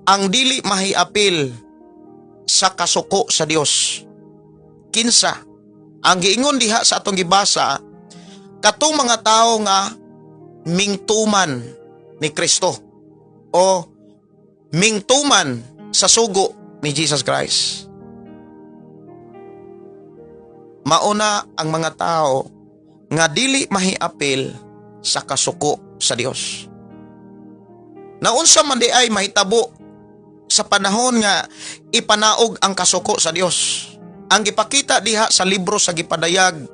ang dili mahiapil sa kasuko sa Dios. Kinsa ang giingon diha sa atong gibasa, katong mga tawo nga mingtuman ni Kristo o mingtuman sa sugo ni Jesus Christ. Mauna ang mga tao nga dili mahiapil sa kasuko sa Dios. Naunsa man di ay mahitabo sa panahon nga ipanaog ang kasuko sa Dios. Ang gipakita diha sa libro sa gipadayag,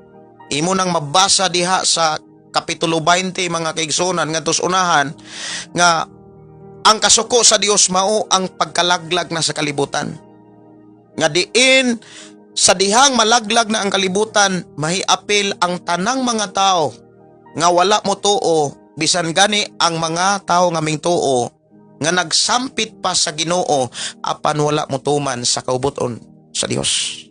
imo nang mabasa diha sa Kapitulo 20 mga kaigsunan ngadto sa unahan nga ang kasuko sa Dios mao ang pagkalaglag na sa kalibutan. Nga diin sa dihang malaglag na ang kalibutan, mahiapil ang tanang mga tao nga wala mo tuo, bisan gani ang mga tao nga mingtuo nga nagsampit pa sa Ginoo apan wala mo tuman sa kaubuton sa Dios.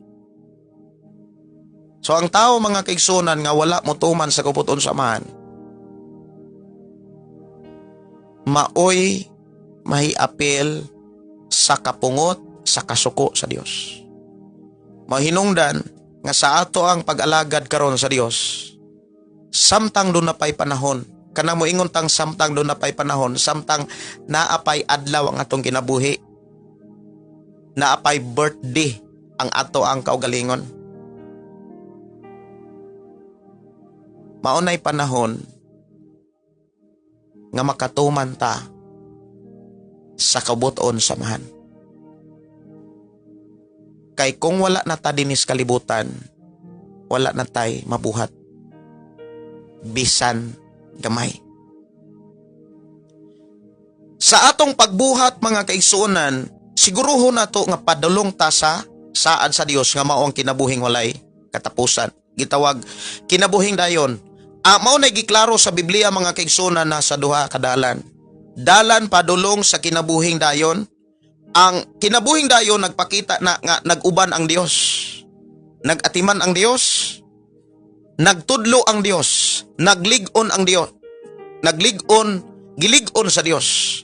So ang tao mga kaigsunan nga wala mo tuman sa kaubuton sa Amahan, maoy mahiapil sa kapungot sa kasuko sa Dios. Mahinungdan nga sa ato ang pag-alagad karon sa Dios, samtang doon na pa'y panahon, kanang moingon tang samtang doon na pa'y panahon, samtang naapay adlaw ang atong kinabuhi, naapay birthday ang ato ang kaugalingon. Maunay panahon nga makatuman ta sa kabuton sa Amahan. Kay kung wala na ta dinis kalibutan, Wala na tay mabuhat bisan gamay. Sa atong pagbuhat, mga kaigsuonan, siguruhon nato nga padulong ta sa saad sa Dios nga mao ang kinabuhing walay katapusan. Gitawag kinabuhing dayon. Ah, mao na giklaro sa Biblia, mga kaigsuonan, na sa duha ka dalan. Dalan padulong sa kinabuhing dayon. Ang kinabuhing dayon nagpakita na nga nag-uban ang Dios. Nag-atiman ang Dios. Nagtudlo ang Dios. Naglig-on ang Dios. Naglig-on, gilig-on sa Dios.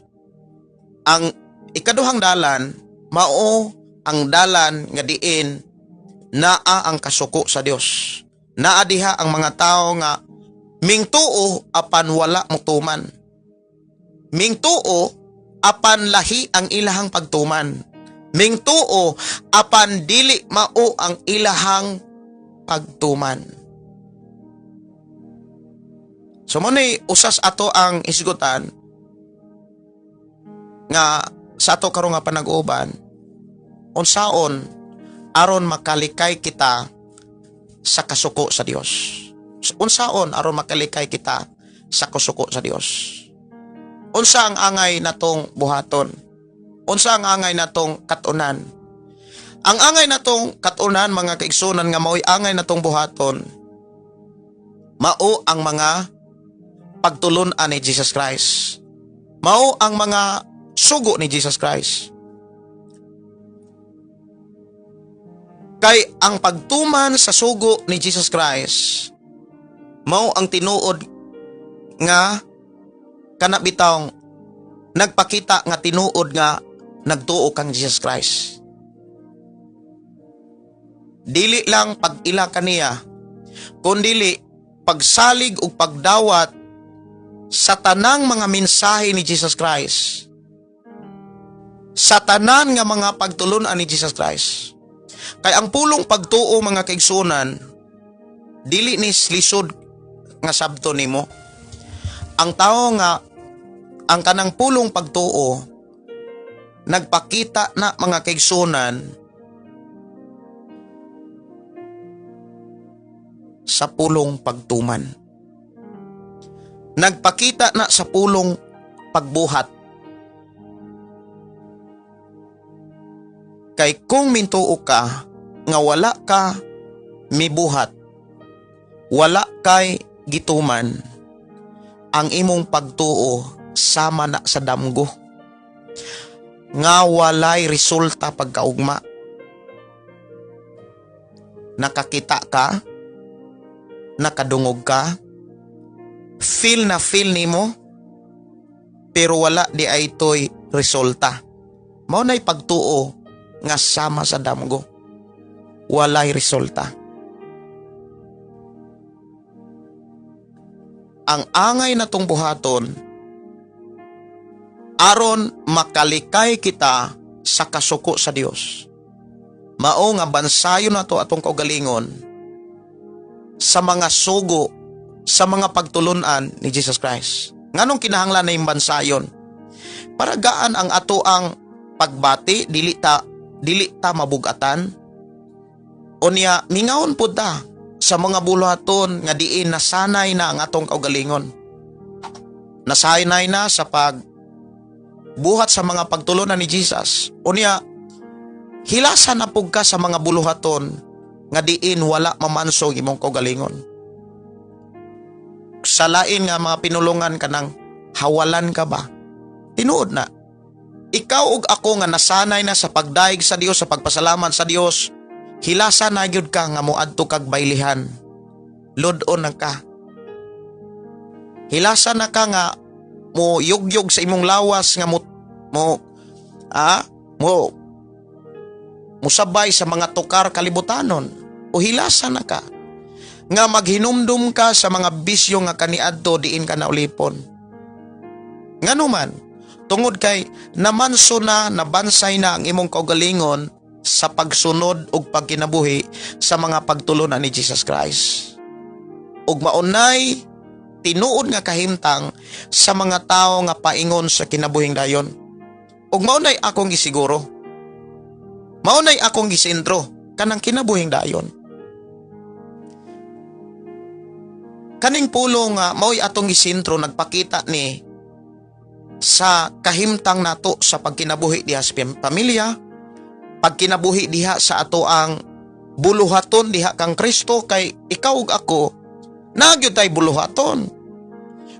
Ang ikaduhang dalan mao ang dalan nga diin naa ang kasuko sa Dios. Naa diha ang mga tao nga mingtuo apan wala motuman. Mingtuo apan lahi ang ilahang pagtuman. Mingtuo apan dili mao ang ilahang pagtuman. So mao ni usas ato ang hisgutan nga sa ato karon nga panag-uban, unsaon aron makalikay kita sa kasuko sa Dios. Unsaon aron makalikay kita sa kasuko sa Dios? Unsa ang angay natong buhaton? Unsa ang angay natong katunan? Ang angay natong katunan, mga kaigsunan, nga mao'y angay natong buhaton, mao ang mga pagtulun-an ni Jesus Christ. Mao ang mga sugo ni Jesus Christ. Kay ang pagtuman sa sugo ni Jesus Christ mao ang tinuod nga kana bitawng nagpakita nga tinuod nga nagtuo kang Jesus Christ. Dili lang pag-ila kaniya, kundili pagsalig ug pagdawat sa tanang mga mensahe ni Jesus Christ. Sa tanan nga mga pagtulunan ni Jesus Christ. Kay ang pulong pagtuo, mga kaigsunan, dili ni lisod nga sabto nimo. Ang tao nga ang kanang pulong pagtuo nagpakita na, mga kaigsunan, sa pulong pagtuman. Nagpakita na sa pulong pagbuhat. Kay kung mintuo ka nga wala ka mibuhat, wala kay gituman, ang imong pagtuo sama na sa damgo nga walay resulta pagkaugma. Nakakita ka, nakadungog ka, feel na feel nimo, pero wala di ay to'y resulta. Mao na'y pagtuo nga sama sa damgo. Walay resulta. Ang angay natong buhaton aron makalikay kita sa kasuko sa Dios, mao nga bansayon nato atong kaugalingon sa mga sugo, sa mga pagtulunan ni Jesus Christ. Nganong kinahanglan na yung bansayon? Para gaan ang ato ang pagbati, dili ta mabugatan. Unya mingawon pud ta sa mga buluhaton nga diin nasanay na ang atong kaugalingon. Nasanay na sa pag buhat sa mga pagtulunan ni Jesus. Unya hilasan na pug ka sa mga buluhaton nga diin wala mamansog imong kaugalingon. Sa lain nga mga pinulungan, kanang hawalan ka ba? Tinuod na. Ikaw ug ako nga nasanay na sa pagdayeg sa Dios, sa pagpasalamat sa Dios, hilasan na gyud ka nga moadto kag baylihan. Lud-on na ka. Hilasan na ka nga mo yugyog sa imong lawas nga mo mo ah mo musabay sa mga tukar kalibutanon, o hilasan na ka nga maghinumdum ka sa mga bisyo nga kaniadto diin ka naulipon. Ngano man? Tungod kay namanso na, nabansay na ang imong kaugalingon sa pagsunod ug pagkinabuhi sa mga pagtulunan ni Jesus Christ. Ug maunay tinuod nga kahimtang sa mga tawo nga paingon sa kinabuhing dayon. Ug maunay akong gisiguro. Maunay akong gisentro kanang kinabuhing dayon. Kaning pulong nga mao'y atong gisentro, nagpakita ni sa kahimtang nato sa pagkinabuhi diha sa pamilya, pagkinabuhi diha sa ato ang buluhaton diha kang Kristo, kay ikaw ug ako naa gyud tay buluhaton.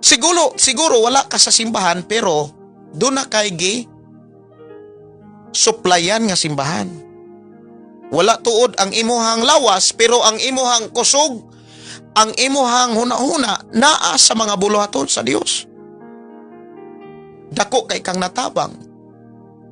Siguro siguro wala ka sa simbahan, pero duna kay gi suplayan nga simbahan. Wala tuod ang imuhang lawas, pero ang imuhang kusog, ang imuhang hunahuna naa sa mga buluhaton sa Dios. Dako kay kang natabang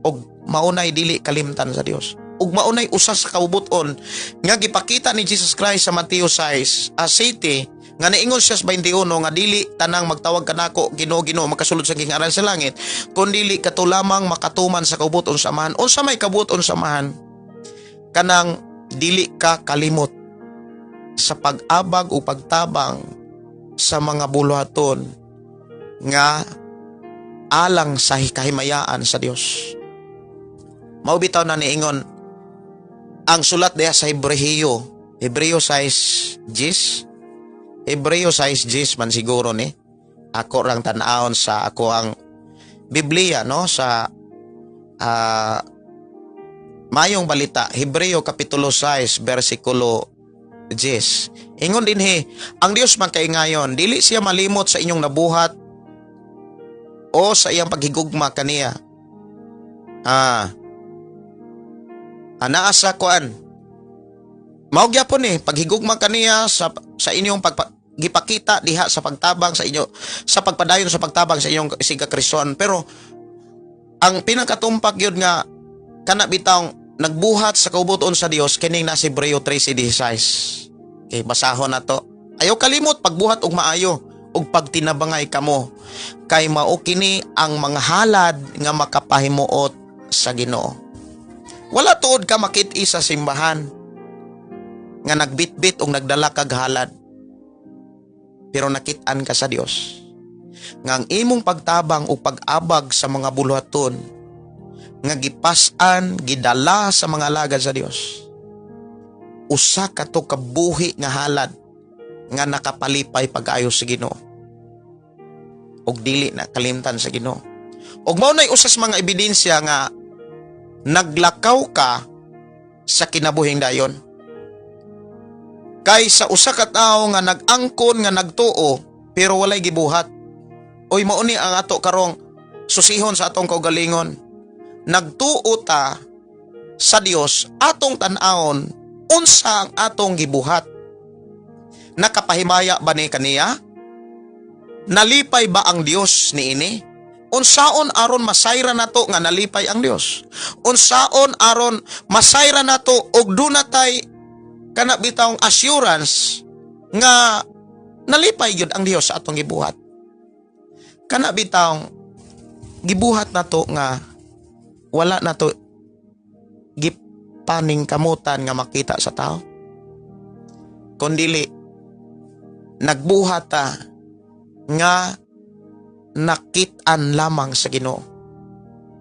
og maunay dili kalimtan sa Dios. Ug maunay usa sa kabubut-on nga gipakita ni Jesus Christ sa Mateo 6 a city nga niingon siya sa 21 nga dili tanang magtawag kanako "Ginoo, Ginoo" makasulod sa gingharian sa langit, kun dili kato lamang makatuman sa kabubut-on sa Amahan. Unsa may kabubut-on sa Amahan? Kanang dili ka kalimot sa pag-abag o pagtabang sa mga buluhaton nga alang sa kahimayaan sa Dios. Mao bitaw na niingon ang sulat diha sa Hebreo, Hebreo 6 10, Hebreo 6 10 man siguro ni. Ako rang tan-awon sa ako ang Biblia, no, sa Mayong Balita, Hebreo kapitulo 6 bersikulo 10. Ingon dinhi, ang Dios man kay ngayon, dili siya malimot sa inyong nabuhat o sa iyang paghigugma kaniya. Anaa sa kuan. Mao gyapon ni paghigugma kaniya sa inyong gipakita diha sa pagtabang sa inyo, sa pagpadayon sa pagtabang sa inyong isigkakristohan, pero ang pinakatumpak gyud nga kana bitawng nagbuhat sa kaubuton sa Dios, kining nasa Hebreo 13:16. Okay, basahon na to. Ayaw kalimot pagbuhat og maayo ug pagtinabangay kamo, kay mao kini ang mga halad nga makapahimuot sa Ginoo. Wala tuod ka makit sa simbahan nga nagbitbit og nagdala kag halad. Pero nakit-an ka sa Dios nga ang imong pagtabang o pag-abag sa mga buluhaton nga gipas-an, gidala sa mga alagad sa Dios, usa ka to kabuhi nga halad nga nakapalipay pag-ayo sa Ginoo ug dili na kalimtan sa Ginoo. Ug mao nay usa sa mga ebidensya nga naglakaw ka sa kinabuhing dayon. Kay sa usa ka tawo nga nag-angkon nga nagtuo pero walay gibuhat. Oy, mao ni ang ato karong susihon sa atong kaugalingon. Nagtuo ta sa Dios, atong tan-awon unsa ang atong gibuhat. Nakapahimaya ba ni kaniya? Nalipay ba ang Dios niini? Unsaon aron masayra nato nga nalipay ang Dios? Unsaon aron masayra nato og duna tay kana bitawng assurance nga nalipay gyud ang Dios sa atong gibuhat? Kana bitawng gibuhat nato nga wala nato gipaning kamutan nga makita sa tao. Kundili nagbuhat ta nga nakit-an lamang sa Ginoo.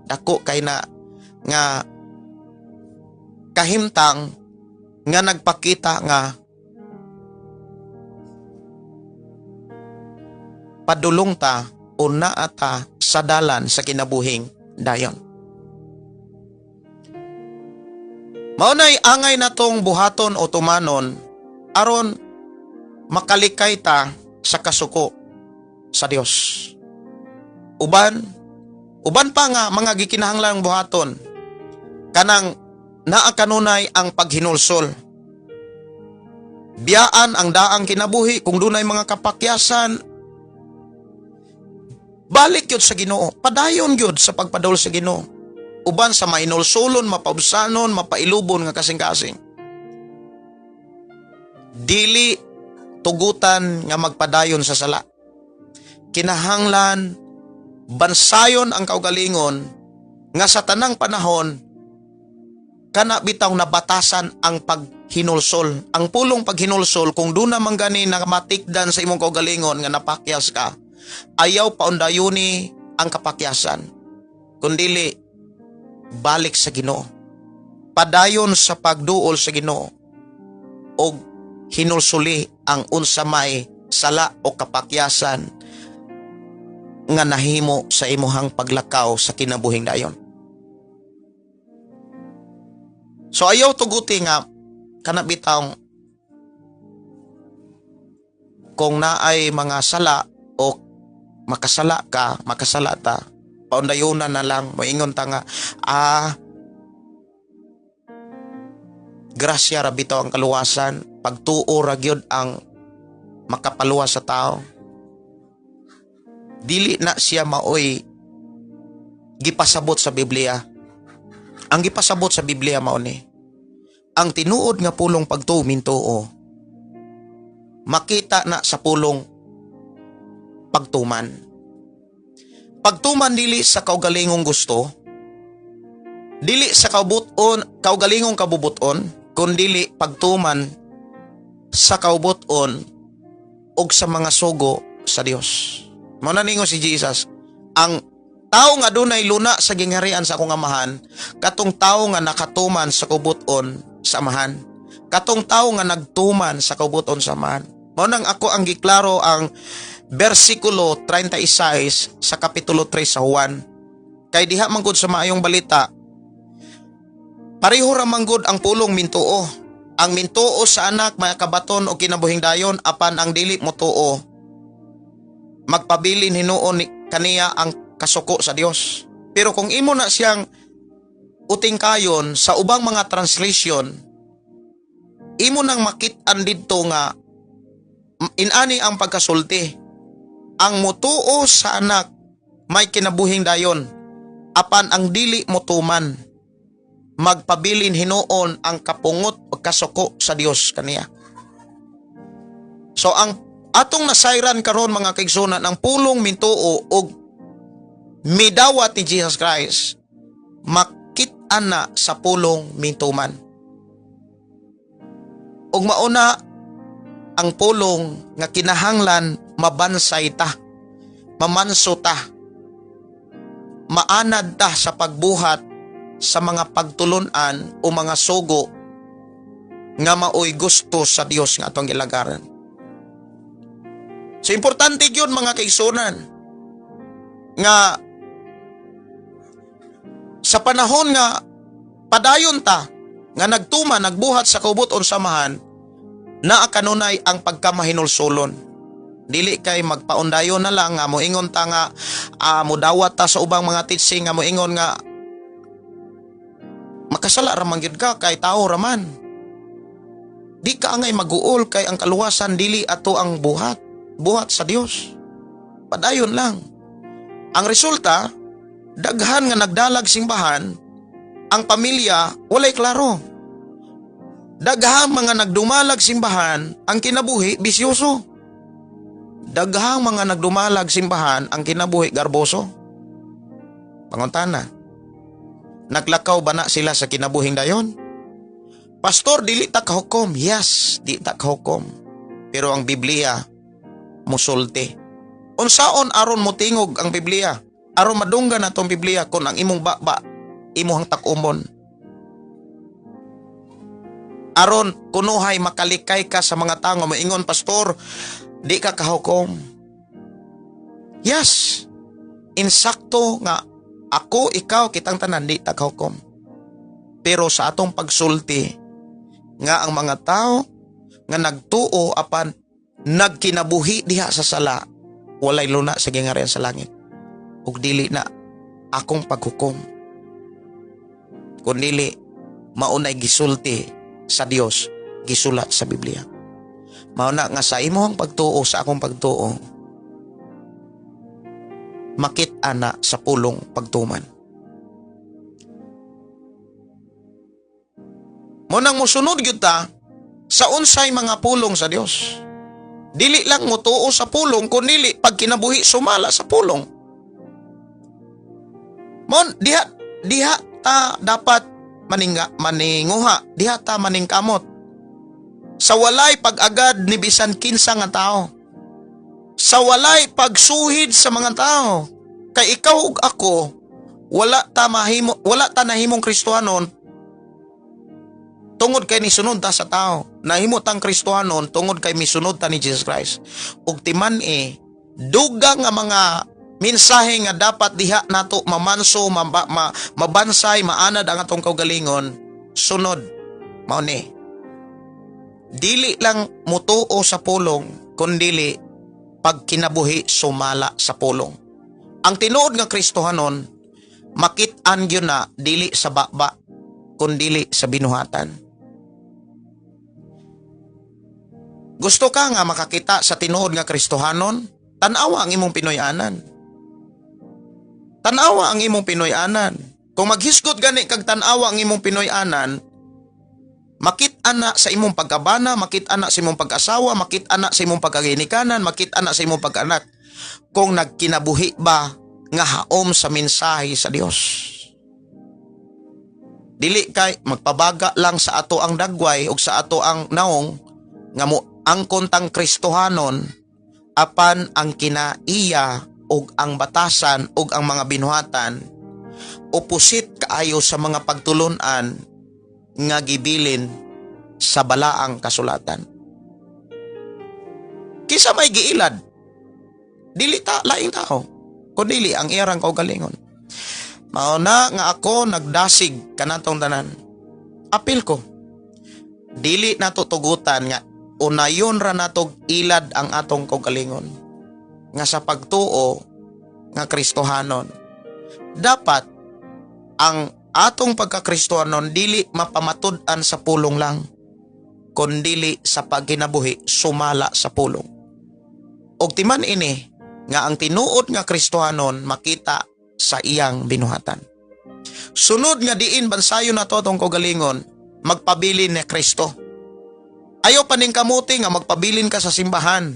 Dako kay na nga kahimtang nga nagpakita nga padulong ta o naa ta sa dalan sa kinabuhing dayon. Mao nay angay natong buhaton o tumanon aron makalikay ta sa kasuko sa Dios. Uban uban pa nga mga gikinahanglang buhaton, kanang naa kanunay ang paghinulsol. Biyaan ang daang kinabuhi kung dunay mga kapakyasan. Balik gyud sa Ginoo, padayon gyud sa pagpadol sa Ginoo. Uban sa mainulsulon, mapaubsanon, mapailubon nga kasing-kasing. Dili tugutan nga magpadayon sa sala. Kinahanglan bansayon ang kaugalingon nga sa tanang panahon kana bitaw nabatasan ang paghinulsol. Ang pulong paghinulsol, kung duna man gani na matikdan sa imong kaugalingon nga napakyas ka, ayaw paundayuni ang kapakyasan. Kundili balik sa Ginoo. Padayon sa pagduol sa Ginoo og hinulsuli ang unsa may sala o kapakyasan nga nahimo sa imuhang paglakaw sa kinabuhing dayon. So ayaw tuguti nga kana bitawng kung naay mga sala o makasala ka, makasala ta, paundayunan na lang, moingon ta nga, grasya ra bitaw ang kaluwasan, pagtuo ra gyud ang makapaluwas sa tao. Dili na siya maoy gipasabot sa Biblia. Ang gipasabot sa Biblia mao ni ang tinuod nga pulong pagtuo mintuo makita na sa pulong pagtuman. Pagtuman dili sa kaugalingong gusto, dili sa kaubuton, kaugalingong kabubuton, kundili pagtuman sa kaubuton og sa mga sugo sa Dios. Mao na ningon si Jesus, ang tao nga dunay luna sa gingharian sa akong Amahan, katong tao nga nakatuman sa kaubuton sa Amahan. Katong tao nga nagtuman sa kaubuton sa Amahan. Mao nang ako ang giklaro ang bersikulo 36 sa kapitulo 3 sa Juan. Kay diha man gud sa maayong balita, pareho ra man gud ang pulong mintuo. Ang mintuo sa anak makabaton og kinabuhing dayon, apan ang dili motuo magpabilin hinuon ni kaniya ang kasuko sa Dios. Pero kung imo na siyang uting kayon sa ubang mga translation, imo nang makit-an didto nga inani ang pagkasulti. Ang mutuo sa anak may kinabuhing dayon, apan ang dili motuman magpabilin hinuon ang kapungot o kasuko sa Dios kaniya. So ang atong nasayran karon, mga kaigsunan, ang pulong mintuo og midawat ni Jesus Christ makit-an na sa pulong mintuman. Ug mauna ang pulong nga kinahanglan mabansay ta, mamanso ta, maanad ta sa pagbuhat sa mga pagtulunan o mga sugo nga maoy gusto sa Dios nga atong gilagaran. So importante gyud, mga kaigsunan, nga sa panahon nga padayon ta nga nagtuma, nagbuhat sa kaubuton sa Amahan, naa kanunay ang pagkamahinulsulon. Dili kay magpaundayon na lang nga moingon ta nga modawat ta sa ubang mga teaching nga moingon nga makasala ra man gyud ka kay tao ra man. Di ka angay maguol kay ang kaluwasan dili ato ang buhat, buhat sa Dios. Padayon lang. Ang resulta, daghan nga nagdalag simbahan, ang pamilya walay klaro. Daghang mga nagdumalag simbahan, ang kinabuhi bisyoso. Daghang mga nagdumalag simbahan, ang kinabuhi garboso. Pangutana, naglakaw ba na sila sa kinabuhing dayon? Pastor, dili ta kahukom. Yes, di ta kahukom. Pero ang Biblia musulti. Unsaon aron motingog ang Biblia? Aron madunggan atong Biblia kung ang imong baba imuhang takumon? Aron kunuhay makalikay ka sa mga tao moingon, "Pastor, di ka kahukom." Yes. Insakto nga ako, ikaw, kitang tanan di ta kahukom. Pero sa atong pagsulti nga ang mga tao nga nagtuo apan nagkinabuhi diha sa sala, walay luna sa gingarian sa langit. Ug dili na akong paghukom, kun dili maunay gisulti sa Dios, gisulat sa Biblia. Mao na nga sa imong pagtuo, sa akong pagtuo, makit-an na sa pulong pagtuman. Mo nang mosunod gyud ta sa unsay mga pulong sa Dios. Dili lang motuo sa pulong, kun dili pagkinabuhi sumala sa pulong. Mon diha diha ta dapat maninga maninguha, diha ta maningkamot. Sa walay pag-agad ni bisan kinsa nga tao. Sa walay pagsuhid sa mga tao. Kay ikaw ug ako, wala ta nahimong Kristohanon tungod kay nisunod ta sa tao. Nahimo tang Kristohanon tungod kay misunod ta ni Jesus Christ. Ug timan-i dugang nga mga mensahe nga dapat diha nato mamanso, mabansay, maanad ang atong kaugalingon. Sunod mao ni, dili lang mutuo sa pulong, kundili pagkinabuhi sumala sa pulong. Ang tinuod nga Kristohanon makit-an gyud na dili sa baba kundili sa binuhatan. Gusto ka nga makakita sa tinuod nga Kristohanon? Tan-awa ang imong Pinoy-anan. Tan-awa ang imong Pinoy-anan. Kung maghisgot gani kag tan-awa ang imong Pinoy-anan, makit-an na sa imong pagkabana, makit-an na sa imong pag-asawa, makit-an na sa imong pagkaginikanan, makit-an na sa imong pag-anak, kung nagkinabuhi ba nga haom sa mensahe sa Dios. Dili kay magpabaga lang sa ato ang dagway ug sa ato ang naong nga mo angkon tang Kristohanon, apan ang kinaiya ug ang batasan ug ang mga binuhatan opposite kaayo sa mga pagtulunan nga gibilin sa balaang kasulatan. Kinsa may giilad? Dili ta laing tao, kundili ang iyang kaugalingon. Mao na nga ako nagdasig kanatong tanan. Apil ko. Dili nato tugutan nga unayon ra natog ilad ang atong kaugalingon nga sa pagtuo nga Kristohanon. Dapat ang atong pagkakristohanon dili mapamatud-an sa pulong lang, kundili sa pagkinabuhi sumala sa pulong. Og timan ini nga ang tinuod nga Kristohanon makita sa iyang binuhatan. Sunod nga diin bansayon nato atong kaugalingon, magpabilin ni Kristo. Ayaw paning kamuti nga magpabilin ka sa simbahan.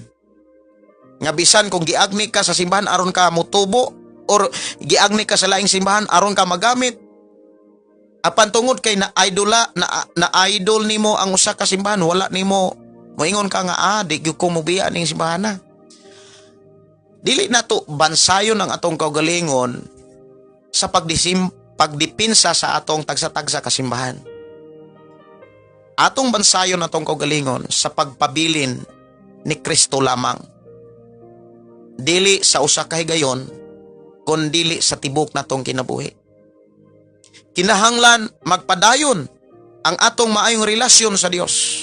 Nga bisan kung giagni ka sa simbahan aron ka motubo, or giagni ka sa laing simbahan aron ka magamit. Apan tungod kay na idola na, na idol nimo ang usa ka simbahan, wala nimo moingon ka nga di gyud ko mobiya ning simbahan na. Dili nato bansayon ang atong kaugalingon sa pagdipinsa sa atong tagsa-tagsa ka simbahan. Atong bansayon atong kaugalingon sa pagpabilin ni Kristo lamang. Dili sa usa ka higayon, kun dili sa tibok natong kinabuhi. Kinahanglan magpadayon ang atong maayong relasyon sa Dios.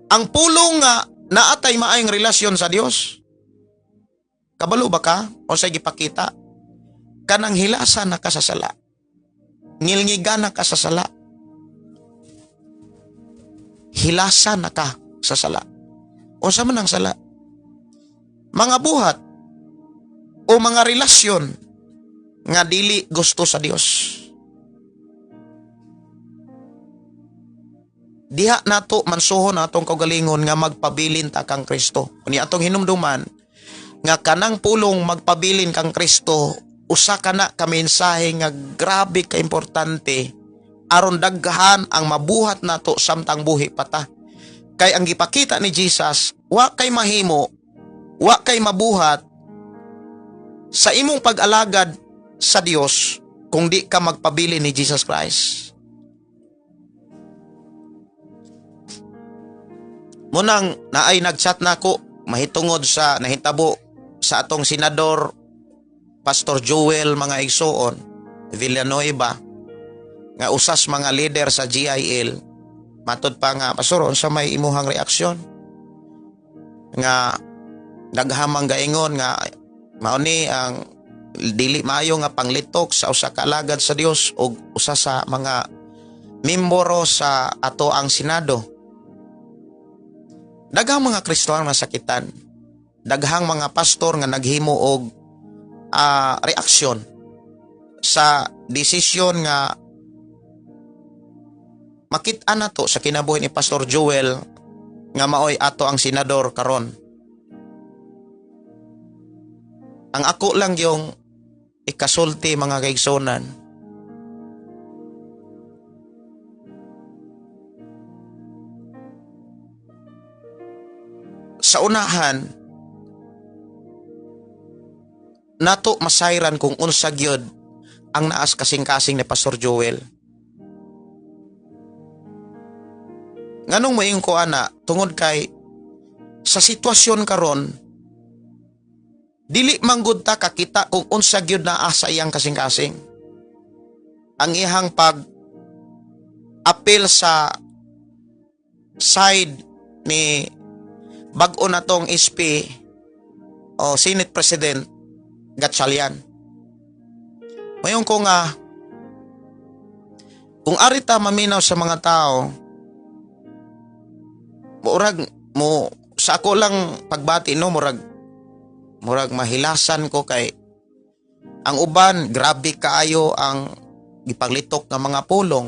Ang pulong nga naatay maayong relasyon sa Dios. Kabalo ba ka o sa gipakita? Kanang hilasa na ka sa sala. Ngilngigan na ka sa sala. Hilasa na ka sa sala. Unsa man ang sala? Mga buhat o mga relasyon nga dili gusto sa Dios. Diha nato mansuhon atong kaugalingon nga magpabilin ta kang Kristo. Unya atong hinumduman nga kanang pulong magpabilin kang Kristo, usa ka na ka mensahe nga grabe ka importante aron daghan ang mabuhat nato samtang buhi pa ta. Kay ang gipakita ni Jesus, wa kay mahimo, wa kay mabuhat sa imong pag-alagad sa Dios kung di ka magpabilin ni Jesus Christ. Munang naay nagchat nako mahitungod sa nahitabo sa atong senador Pastor Joel mga igsuon Villanueva nga usas mga leader sa GIL. Matud pa nga, "Pastor, unsa may imuhang reaksyon nga naghamang gaingon nga mao ni ang dili maayo nga panglitok sa usa ka alagad sa Dios ug usa sa mga membro sa ato ang Senado?" Daghang mga Kristohano masakitan. Daghang mga pastor nga naghimo og reaksyon sa desisyon nga makit-an nato sa kinabuhi ni Pastor Joel nga maoy ato ang senador karon. Ang ako lang yung ikasulti mga kaigsonan, sa unahan nato masayran kung unsa gyud ang naas kasing-kasing ni Pastor Joel. Nganong moingon ko ana? Tungod kay sa sitwasyon karon, dili manggod ta kakita kung unsa gyud naa sa iyang kasing-kasing. Ang iyang pag appeal sa side ni bag-o na tong SP o Senate President Gatchalian. Moingon ko nga, kung ari ta maminaw sa mga tao, murag mo sa ako lang pagbati, no, murag mahilasan ko kay ang uban grabe kaayo ang gipaglitok nga mga pulong.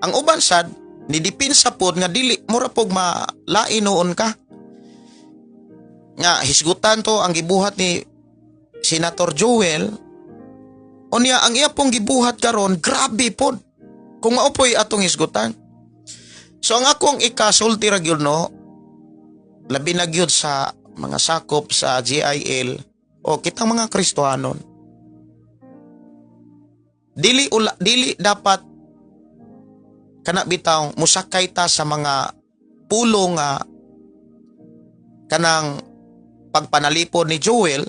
Ang uban sad ni dipinsa pod nga dili mura pog malain noon ka nga hisgutan to ang gibuhat ni Senator Joel. Unya ang iya pong gibuhat karon, grabe pod kung mao poy atong hisgutan. So ang akong ikasulti ra gyud, no, labi na gyud sa mga sakop sa GIL o kitang mga Kristohanon, dili ula, dili dapat kana bitaw musakay ta sa mga pulong nga kanang pagpanalipod ni Joel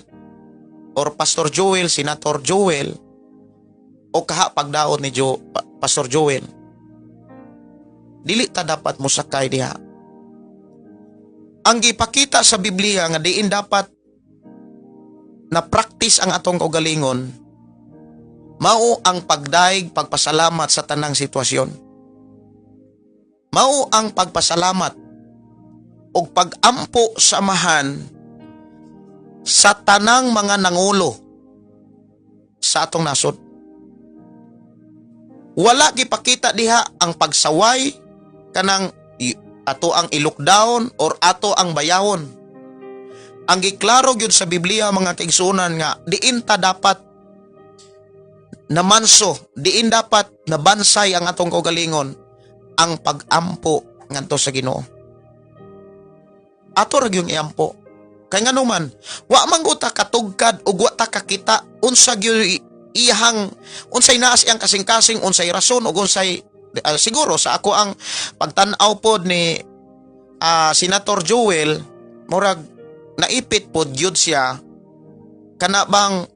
or Pastor Joel, Senator Joel, o kaha pagdaot ni Pastor Joel. Dili ta dapat musakay diha. Ang gipakita sa Biblia nga diin dapat na practice ang atong kaugalingon mao ang pagdaig, pagpasalamat sa tanang sitwasyon. Mao ang pagpasalamat ug pagampo sa Amahan sa tanang mga nangulo sa atong nasod. Wala gipakita diha ang pagsaway kanang ato ang i-lockdown or ato ang bayawon. Ang giklaro gyud sa Biblia, mga kaigsuonan, nga diin ta dapat namanso, diin dapat nabansay ang atong kaugalingon, ang pagampo ngadto sa Ginoo. Ato ra gyud iampo. Kay nganuman, wa man gud ta katugkad ug wa ta kakita unsa gyud iyahang, unsay naa sa iyang kasing-kasing, unsay rason ug unsay siguro sa ako ang pagtan-aw pod ni Senator Joel, murag naipit pod gyud siya, kana bang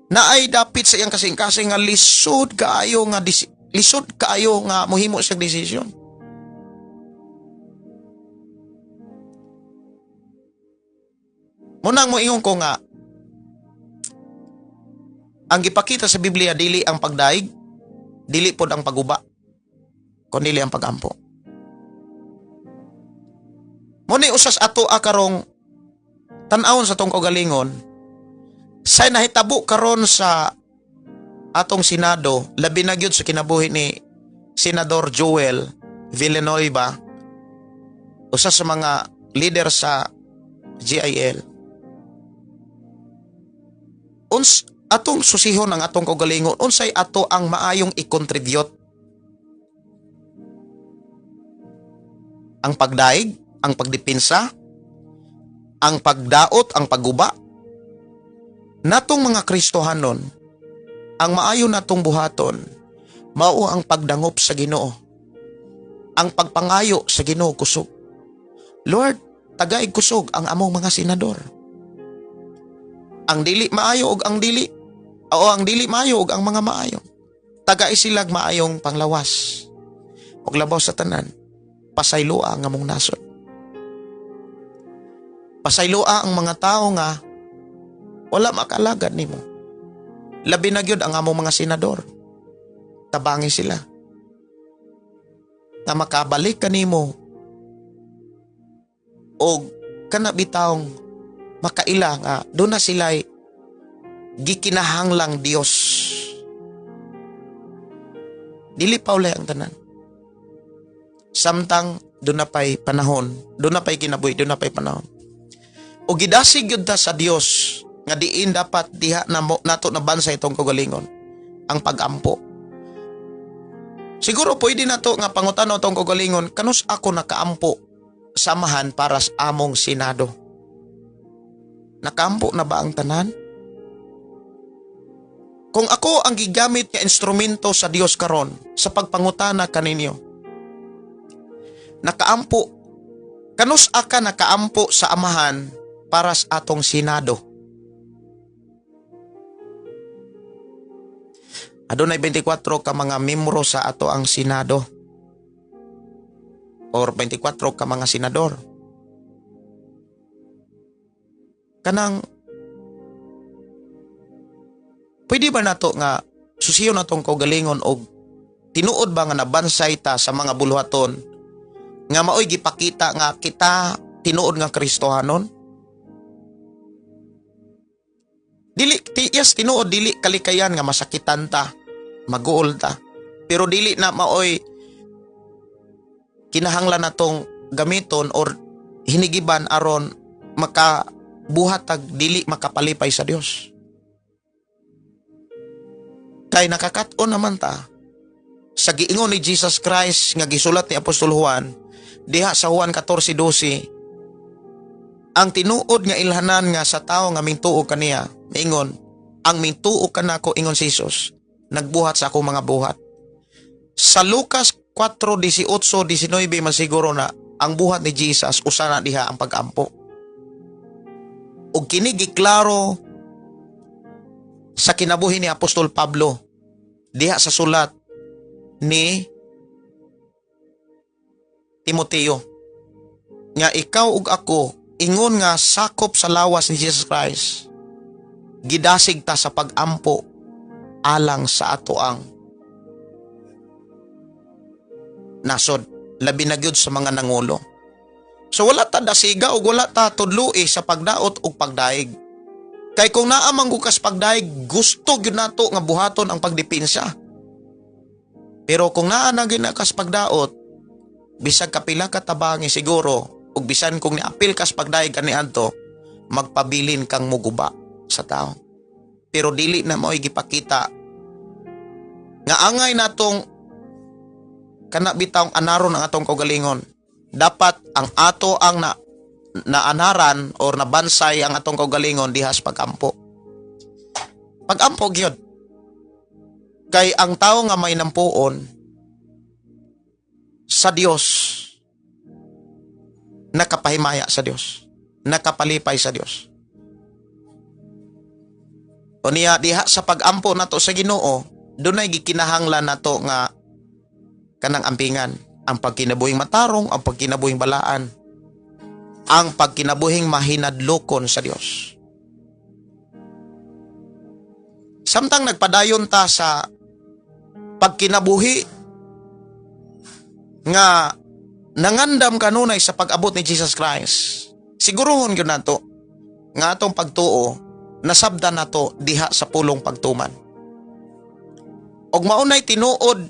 naay dapit sa iyang kasing-kasing nga lisod kaayo nga mohimo siya desisyon. Munang moingon ko nga ang gipakita sa Biblia dili ang pagdaig, dili pod ang paguba, kundi ang pagampo. Muni usas ato karong tan-awon sa atong kaugalingon sa nahitabo karon sa atong Senado, labi na gyud sa kinabuhi ni Senador Joel Villanueva, usa sa mga leader sa GIL. Uns atong susihon ang atong kaugalingon, unsay ato ang maayong i-contribute? Ang pagdaig, ang pagdepinsa, ang pagdaot, ang pagguba? Natong mga Kristohanon, ang maayo natong buhaton, mao ang pagdangop sa Ginoo. Ang pagpangayo sa Ginoo kusog. Lord, tagaig kusog ang among mga senador. Ang dili maayo og ang dili o ang dili maayo og ang mga maayo. Tagay silag maayong panglawas. Og labaw sa tanan, pasayloa ang among nasod. Pasayloa ang mga tao nga wala makalagad nimo. Labi na gyud ang among mga senador. Tabangi sila. Nga makabalik kanimo og kana bitawng makaila nga doon na sila'y gikinahanglang Dios. Dili pa ulay ang tanan. Samtang doon na pa'y panahon, doon na pa'y kinabuhi, doon na pa'y panahon. O gidasig yun ta sa Dios nga diin dapat diha na mo, nato na bansa itong kagalingon, ang pagampo. Siguro pwede na to nga pangutan itong kagalingon, kanus ako nakaampo samahan para sa among Senado? Nakaampo na ba ang tanan? Kung ako ang gigamit nga instrumento sa Dios karon sa pagpangutana kaninyo, Nakaampo kanus-a ka nakaampo sa Amahan para sa atong Senado? Adunay 24 ka mga membro sa ato ang Senado or 24 ka mga senador. Kanang pwede ba nato nga susiyo natong kaugalingon og tinuod ba nga nabansay ta sa mga buluhaton nga maoy gipakita nga kita tinuod nga Kristohanon? Dili yes, tinuod dili kalikayan nga masakitan ta, maguol ta. Pero dili na maoy kinahanglan natong gamiton or hinigiban aron makabuhat tag dili makapalipay sa Dios. Kay nakakaton naman ta sa giingon ni Jesus Christ nga gisulat ni Apostol Juan diha sa Juan 14:12, ang tinuod nga ilhanan nga sa tawo nga mingtuo kaniya, niingon, ang mingtuo kanako, ingon si Jesus, nagbuhat sa akong mga buhat. Sa Lucas 4:18-19 man siguro na ang buhat ni Jesus usa na diha ang pag-ampo. Ug kini giklaro sa kinabuhi ni Apostol Pablo diha sa sulat ni Timoteo nga ikaw ug ako ingon nga sakop sa lawas ni Jesus Christ, gidasig ta sa pag-ampo alang sa ato ang nasod, labi na gyud sa mga nangulo. So wala ta dasiga ug wala ta tudloi sa pagdaot ug pagdaig. Kay kung naa man gud kas pagdaig, gusto gyud nato nga buhaton ang pagdepensa. Pero kung naa na gyud na kas pagdaot, bisag kapila ka tabangi siguro ug bisan kung niapil kas pagdaig kaniadto, magpabilin kang muguba sa tao. Pero dili na mo'y gipakita nga angay natong kana bitawng anaron ang atong kaugalingon. Dapat ang ato ang naanaran or nabansay ang atong kaugalingon diha sa pagampo. Pagampo gyud. Kay ang tawo nga may nampuon sa Dios, nakapahimaya sa Dios, nakapalipay sa Dios. O niya diha sa pagampo nato sa Ginoo, dunay gikinahanglan nato nga kanang ampingan, ang pagkinabuhing matarong, ang pagkinabuhing balaan, ang pagkinabuhing mahinadlokon sa Dios. Samtang nagpadayon ta sa pagkinabuhi nga nangandam kanunay sa pag-abot ni Jesus Christ, siguruhon gyud nato nga atong pagtuo nasabdan nato diha sa pulong pagtuman. Og maunay tinuod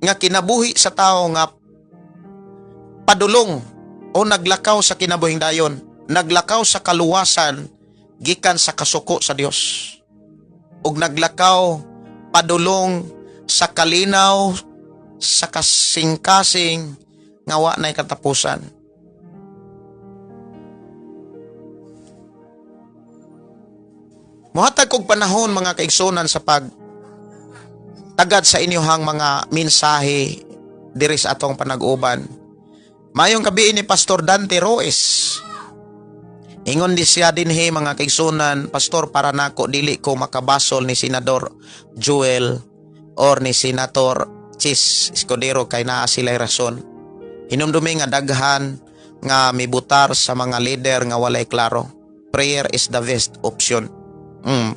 nga kinabuhi sa tawo nga padulong o naglakaw sa kinabuhing dayon, naglakaw sa kaluwasan gikan sa kasuko sa Dios. Og naglakaw padulong sa kalinaw sa kasing-kasing nga wa nay katapusan. Mohatag kog panahon mga kaigsunan sa pag tagad sa inyohang mga mensahe diri sa atong panag-uban. Mayong gabi ni Pastor Dante Roes. Ingon di siya dinhi mga kaigsunan, Pastor, para nako dili ko makabasol ni Senador Joel or ni Senator Chis Escudero kay naa sila'y rason. Hinumdumi nga daghan nga mibutar sa mga leader nga walay klaro. Prayer is the best option.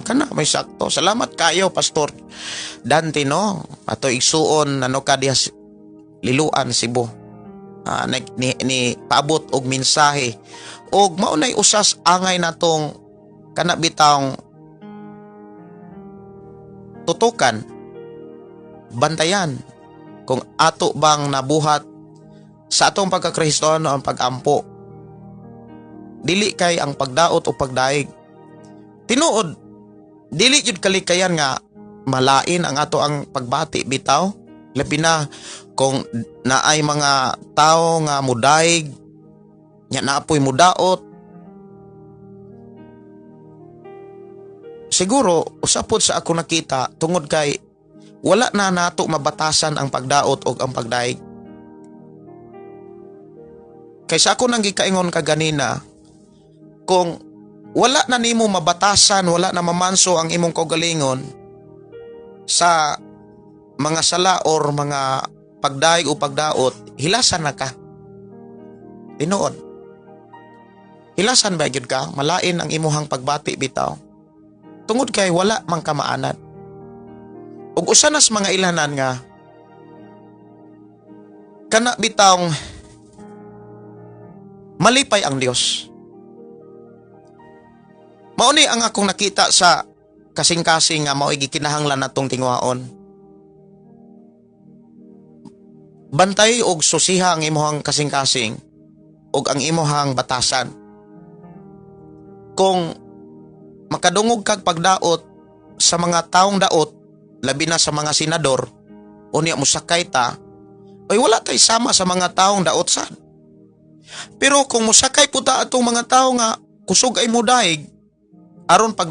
Kana may sakto. Salamat kayo Pastor Dante, no. Ato igsuon ano ka diha Liloan, Cebu. Ni paabot og mensahe og maunay usas angay natong kana bitawng tutukan, bantayan kung ato bang nabuhat sa atong pagkakristohano ang pagampo. Dili kay ang pagdaot o pagdaig. Tinuod, dili jud kalikayan nga malain ang ato ang pagbati bitaw. Labi na kung naay mga tao nga mudaig, nya naapoy mudaot. Siguro usapod sa ako nakita tungod kay wala na nato mabatasan ang pagdaot o ang pagdaig. Kaysa ako nang gikaingon kaganina, kung wala na nimo mabatasan, wala na mamanso ang imong kaugalingon sa mga sala or mga pagdaig o pagdaot, hilasan na ka. Tinuod. Hilasan ba gyud ka? Malain ang imuhang pagbati bitaw. Tungod kay wala man ka maanad. Ug usa nas mga ilanan nga kana bitawng malipay ang Dios. Mao ni ang akong nakita sa kasing-kasing nga mao'y gikinahanglan natong tinguhaon. Bantay og susiha ang imuhang kasing-kasing ug ang imuhang batasan. Kung makadungog kag pagdaot sa mga taong daot, labi na sa mga senador, unya mosakay ta, ay wala tay sama sa mga taong daot sad. Pero kung mosakay po ta atong mga tao nga kusog ay mudaig, aron pag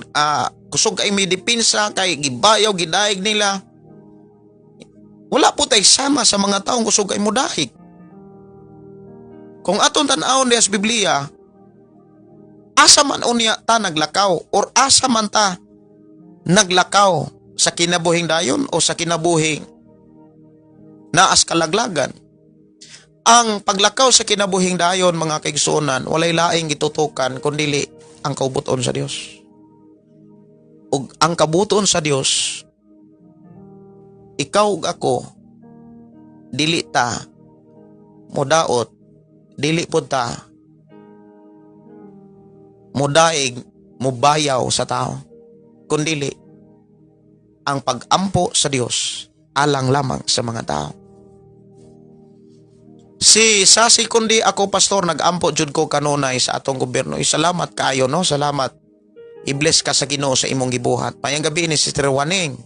kusog ay may depensa kay gibayaw gidaig nila, wala po tay sama sa mga taong kusog ay mudaig. Kung atong tan-awon diha sa Biblia, asa man unya ta naglakaw or asa man ta naglakaw sa kinabuhing dayon o sa kinabuhing naas kalaglagan. Ang paglakaw sa kinabuhing dayon, mga kaigsuonan, walay laing gitutukan kundili ang kaubuton sa Dios. Ug ang kabuton sa Dios, ikaw ug ako, dili ta modaot, dili pud ta modaig, mobayaw sa tao, kundili ang pag-ampo sa Dios alang lamang sa mga tao. Si Sasi kundi ako, pastor, nagampo jud ko kanunay sa atong gobyerno. Salamat kaayo, no, salamat. I-bless ka sa Ginoo sa imong gibuhat. Mayong gabi ni Sister Waning.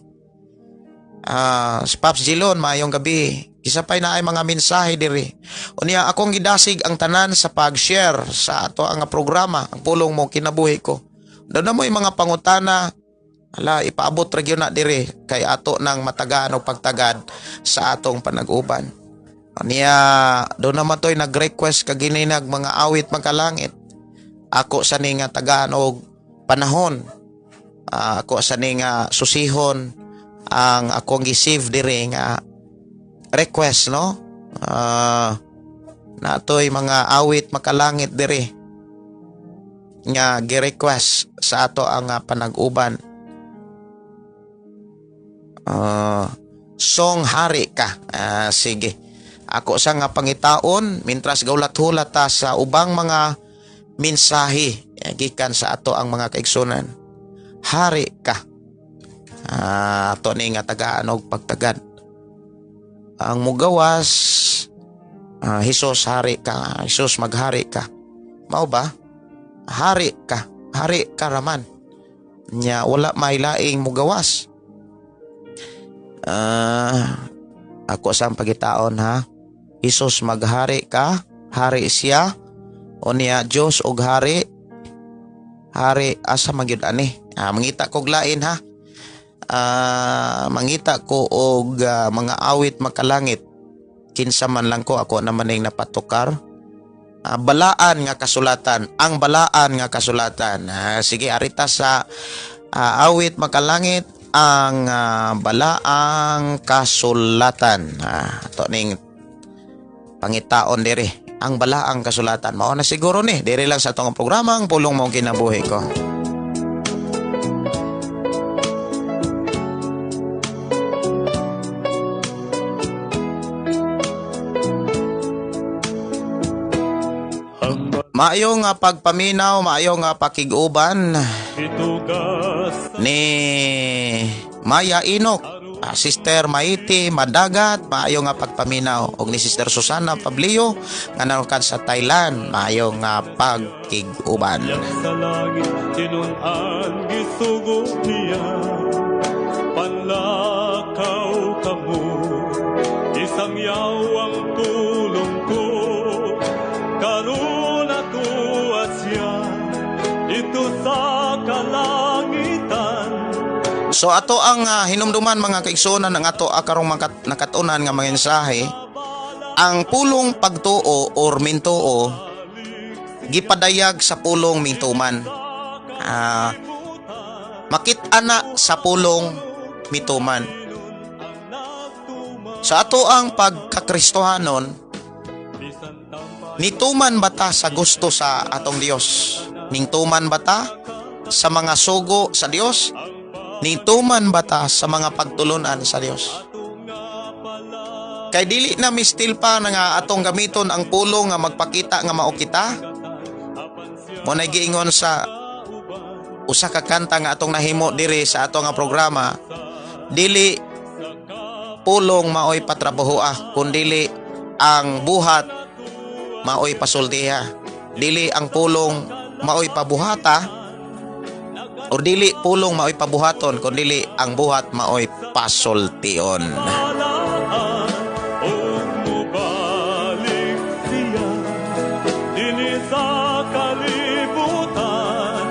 Si Pops Gilon, mayong gabi. Isa pa'y naay mga mensahe diri. Unya akong gidasig ang tanan sa pag-share sa ato ang programa, Ang Pulong Mo Kinabuhi Ko. Doon na mo yung mga pangutana, ala, ipaabot ra gyud na diri kay ato nang matagaan o pagtagad sa atong panag-uban. Niya, doon naman to'y nag-request kagininag mga awit magkalangit. Ako sa ni nga tagaan og panahon. Ako sa ni nga susihon ang akong gi-save diri nga request, no? Natoy mga awit makalangit diri nga gi-request sa ato ang panag-uban. Song Hari Ka. Sige. Ako sa nga pangitaon mintras gaulat-hulat ta sa ubang mga mensahe gikan sa ato ang mga kaigsunan. Hari Ka. Ato ni nga tagaan og pagtagad. Ang mugawas, Jesus hari ka, Jesus maghari ka. Mao ba? Hari ka, hari ka raman. Nya wala may laing mugawas. Ako sa pagitaon ha. Jesus maghari ka, hari siya. O niya Diyos og hari. Hari asa magyud ani. Mangita kog lain ha. Mangita ko og mga awit makalangit. Kinsa man lang ko, ako naman ning napatukar. Balaan nga kasulatan, ang balaan nga kasulatan. Sige, arita sa awit makalangit, ang balaang kasulatan. Ato ning pangitaon diri, ang balaang kasulatan. Mao na siguro ni diri lang sa atong programa, Ang Pulong Mo Kinabuhi Ko. Maayo nga pagpaminaw, maayo nga pakig-uban ni Maya Inok, Sister Maiti Madagat, maayo nga pagpaminaw, og ni Sister Susana Pablio nga narokan sa Thailand, maayo nga pagkig-uban. Sa langit tinun-an gisugo niya, panlakaw kamo, isang yawang pulong ko, karon atuwa siya dito sa kalangitan. So ato ang hinumduman mga kaigsuonan ang ato karong nakatunan nga mga mensahe, ang pulong pagtuo or mintuo Gipadayag sa pulong mituman. Makit-an na sa pulong mituman. Sa ato ang pagkakristohanon, nituman ba ta sa gusto sa atong Dios? Ningtuman ba ta sa mga sugo sa Dios? Nituman ba ta sa mga pagtulunan sa Dios? Kay dili na mistil pa na nga atong gamiton ang pulong nga magpakita nga mao kita. Mo na giingon sa usa ka kanta nga atong nahimo diri sa ato nga programa, dili pulong maoy patrabahoa, kundili ang buhat maoy pasultiha. Dili ang pulong maoy pabuhata or dili pulong maoy pabuhaton, kundili ang buhat maoy pasultion. Palaan ug mubalik siya dinhi sa kalibutan.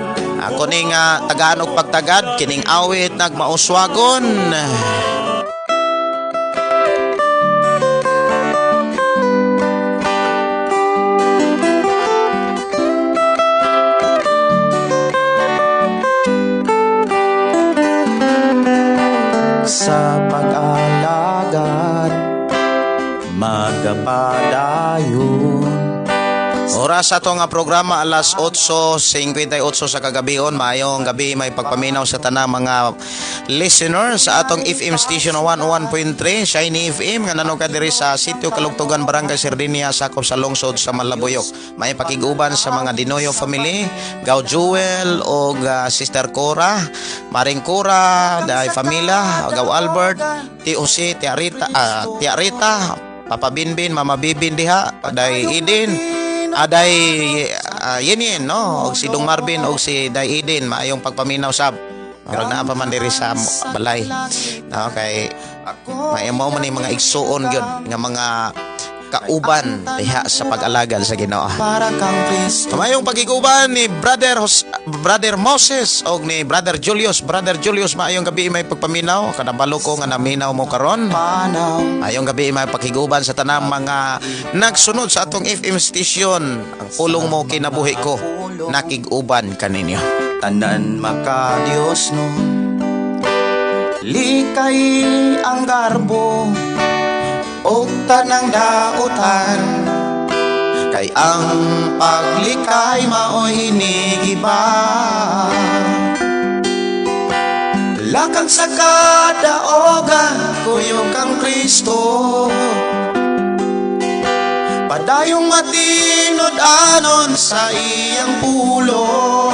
Ako ni nga tagaan og pagtagad kining awit nagmauswagon. Sa pag-alagad magapadayon. Oras sa ato nga programa alas 8:58 sa kagabion. Maayong gabi, may pagpaminaw sa tanang mga listeners sa atong FM station 101.3 Shiny FM nga nanog ka diri sa Sitio Kalugtugan, Barangay Sardinia, sakop sa lungsod sa Malabuyok. May pakiguban sa mga Dinoyo family, Gaw Jewel og Sister Cora, Maring Cora, Day Famila, Gaw Albert, Ti Jose, Tia Rita, Tia Rita, Papa Binbin, Mama Bibin diha, Day Eden, Aday yin yin no, og si Dong Marvin og si Day Eden, maayong pagpaminaw sab. Murag naa pa man diri sa balay. No, kay maimo man ni mga igsuon gyud nga mga kauban diha sa pag-alagad sa Ginoo. Para kang Kristo. Maayong pagiguban ni Brother Moses og ni Brother Julius. Brother Julius, maayong gabi, may pagpaminaw. Kanabalo ko nga naminaw mo karon. Panaw. Ayong gabi, may pakiguban sa tanang mga nagsunod sa atong FM station. Ang pulong mo kinabuhi ko, nakig-uban kaninyo. Tanan maka Dios no. Likay ang garbo o tanang dautan, Kay ang paglikay mao'y inigiba. Lakang sa kadaogan, kuyog kang Kristo. Padayong matinud-anon sa iyang pulong.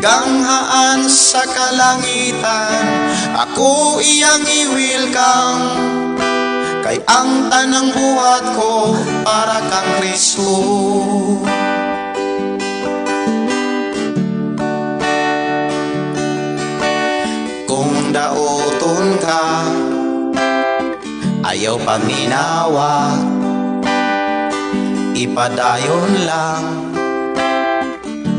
Ganghaan sa kalangitan, ako iyang i-welcome. Kay ang tanang buhat ko para kang Kristo. Kung dauton ka, ayaw paminawa, ipadayon lang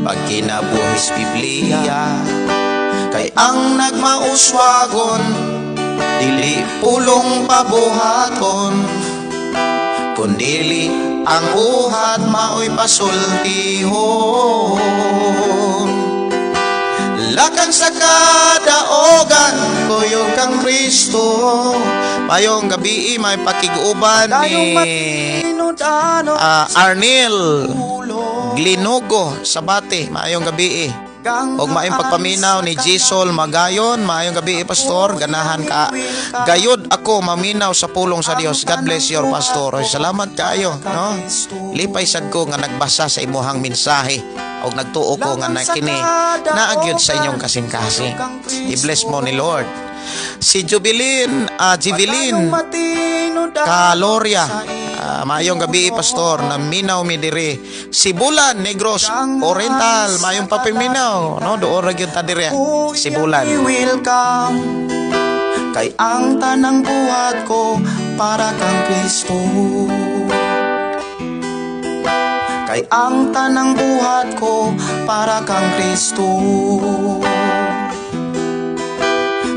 pag kinabuhis Biblia. Kay ang nagmauswagon, dili pulong pabuhaton, kundili ang buhat mao'y pasultihon. Lakang sa kadaogan, kuyog kang Kristo. Mayong gabi, may pakiguban ni Arnel Glinogo Sabate. Maayong gabi. Og maayong pagpaminaw ni Gisol Magayon. Maayong gabi, pastor. Ganahan ka. Gayod ako maminaw sa pulong sa Dios. God bless your pastor. Oy, salamat kaayo, no? Lipay sad ko nga nagbasa sa imuhang mensahe og nagtuo ko nga nakini naagyod sa inyong kasing-kasing. I-bless mo ni Lord. Si Jubilin, Jivilin Kaloria. Maayong gabi, pastor, naminaw mi diri. Sibulan, Negros Oriental, maayong papiminaw, no? Doon ra gyud ta diri. Sibulan. Welcome. Kay ang tanang buhat ko para kang Kristo. Kay ang tanang buhat ko para kang Kristo.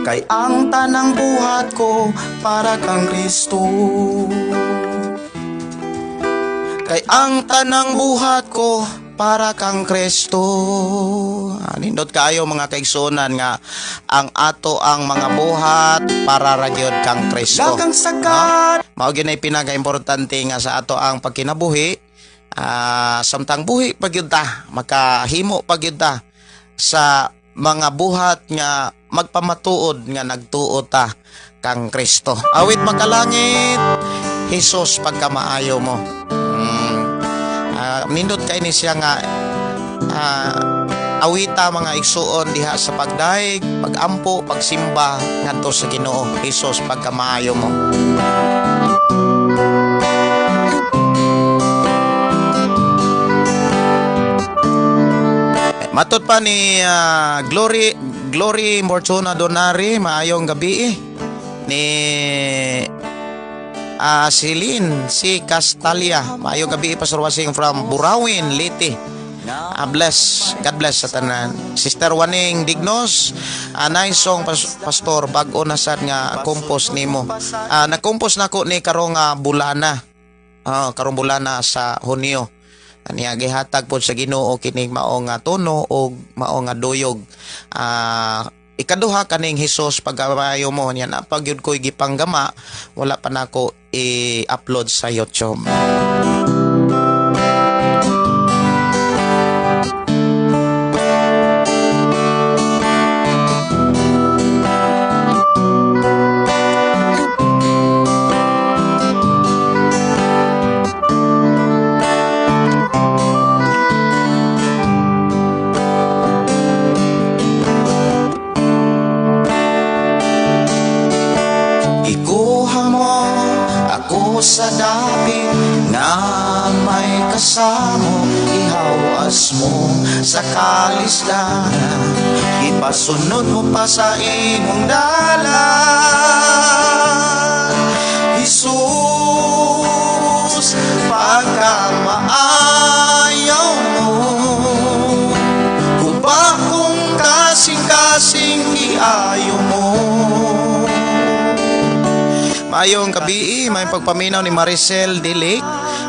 Kay ang tanang buhat ko para kang Kristo. Kay ang tanang buhat ko para kang Kristo. Nindot kayo, mga kaigsunan, nga ang ato ang mga buhat para ra gyud kang Kristo. Dagang sagad. Mao gyud nay pinaka-importante nga sa ato ang pagkinabuhi, samtang buhi pa gyud ta, makahimo pa gyud ta sa mga buhat nga magpamatuod nga nagtuo ta kang Kristo. Awit makalangit, "Jesus pagkamaayo mo." Nindot kay ni siya nga awita, mga igsuon, diha sa pagdaig, pagampo, pagsimba ngadto sa Ginoo. "Jesus pagkamaayo mo." Matod pa ni Glory Glory Mortuna Donari, maayong gabi eh. Ni Celine si Castalia, maayong gabi, Pastor Wasing from Burawin, Leyte. Bless, God bless sa tanan. Sister Waning Dignos, nice song, Pastor, bag-o na sad nga compose nimo. Na-compose nako ni karong bulana. Karong bulana sa Hunyo. Aniya gihatag pod sa Ginoo kining mao nga tono og mao nga duyog. Ikaduha kaning "Jesus pagkamaayo mo" niya na pag yun ko'y gipanggama, wala pa nako i-upload sa YouTube. Ikuha mo ako sa dapit nga may kasamo. Ihawas mo sa kalisdanan. Ipasunod mo pa sa imong dalan. Jesus, pagkamaayo mo. Guba kong kasing-kasing iayo mo. Maayong gabi, may pagpaminaw ni Maricel Dilik.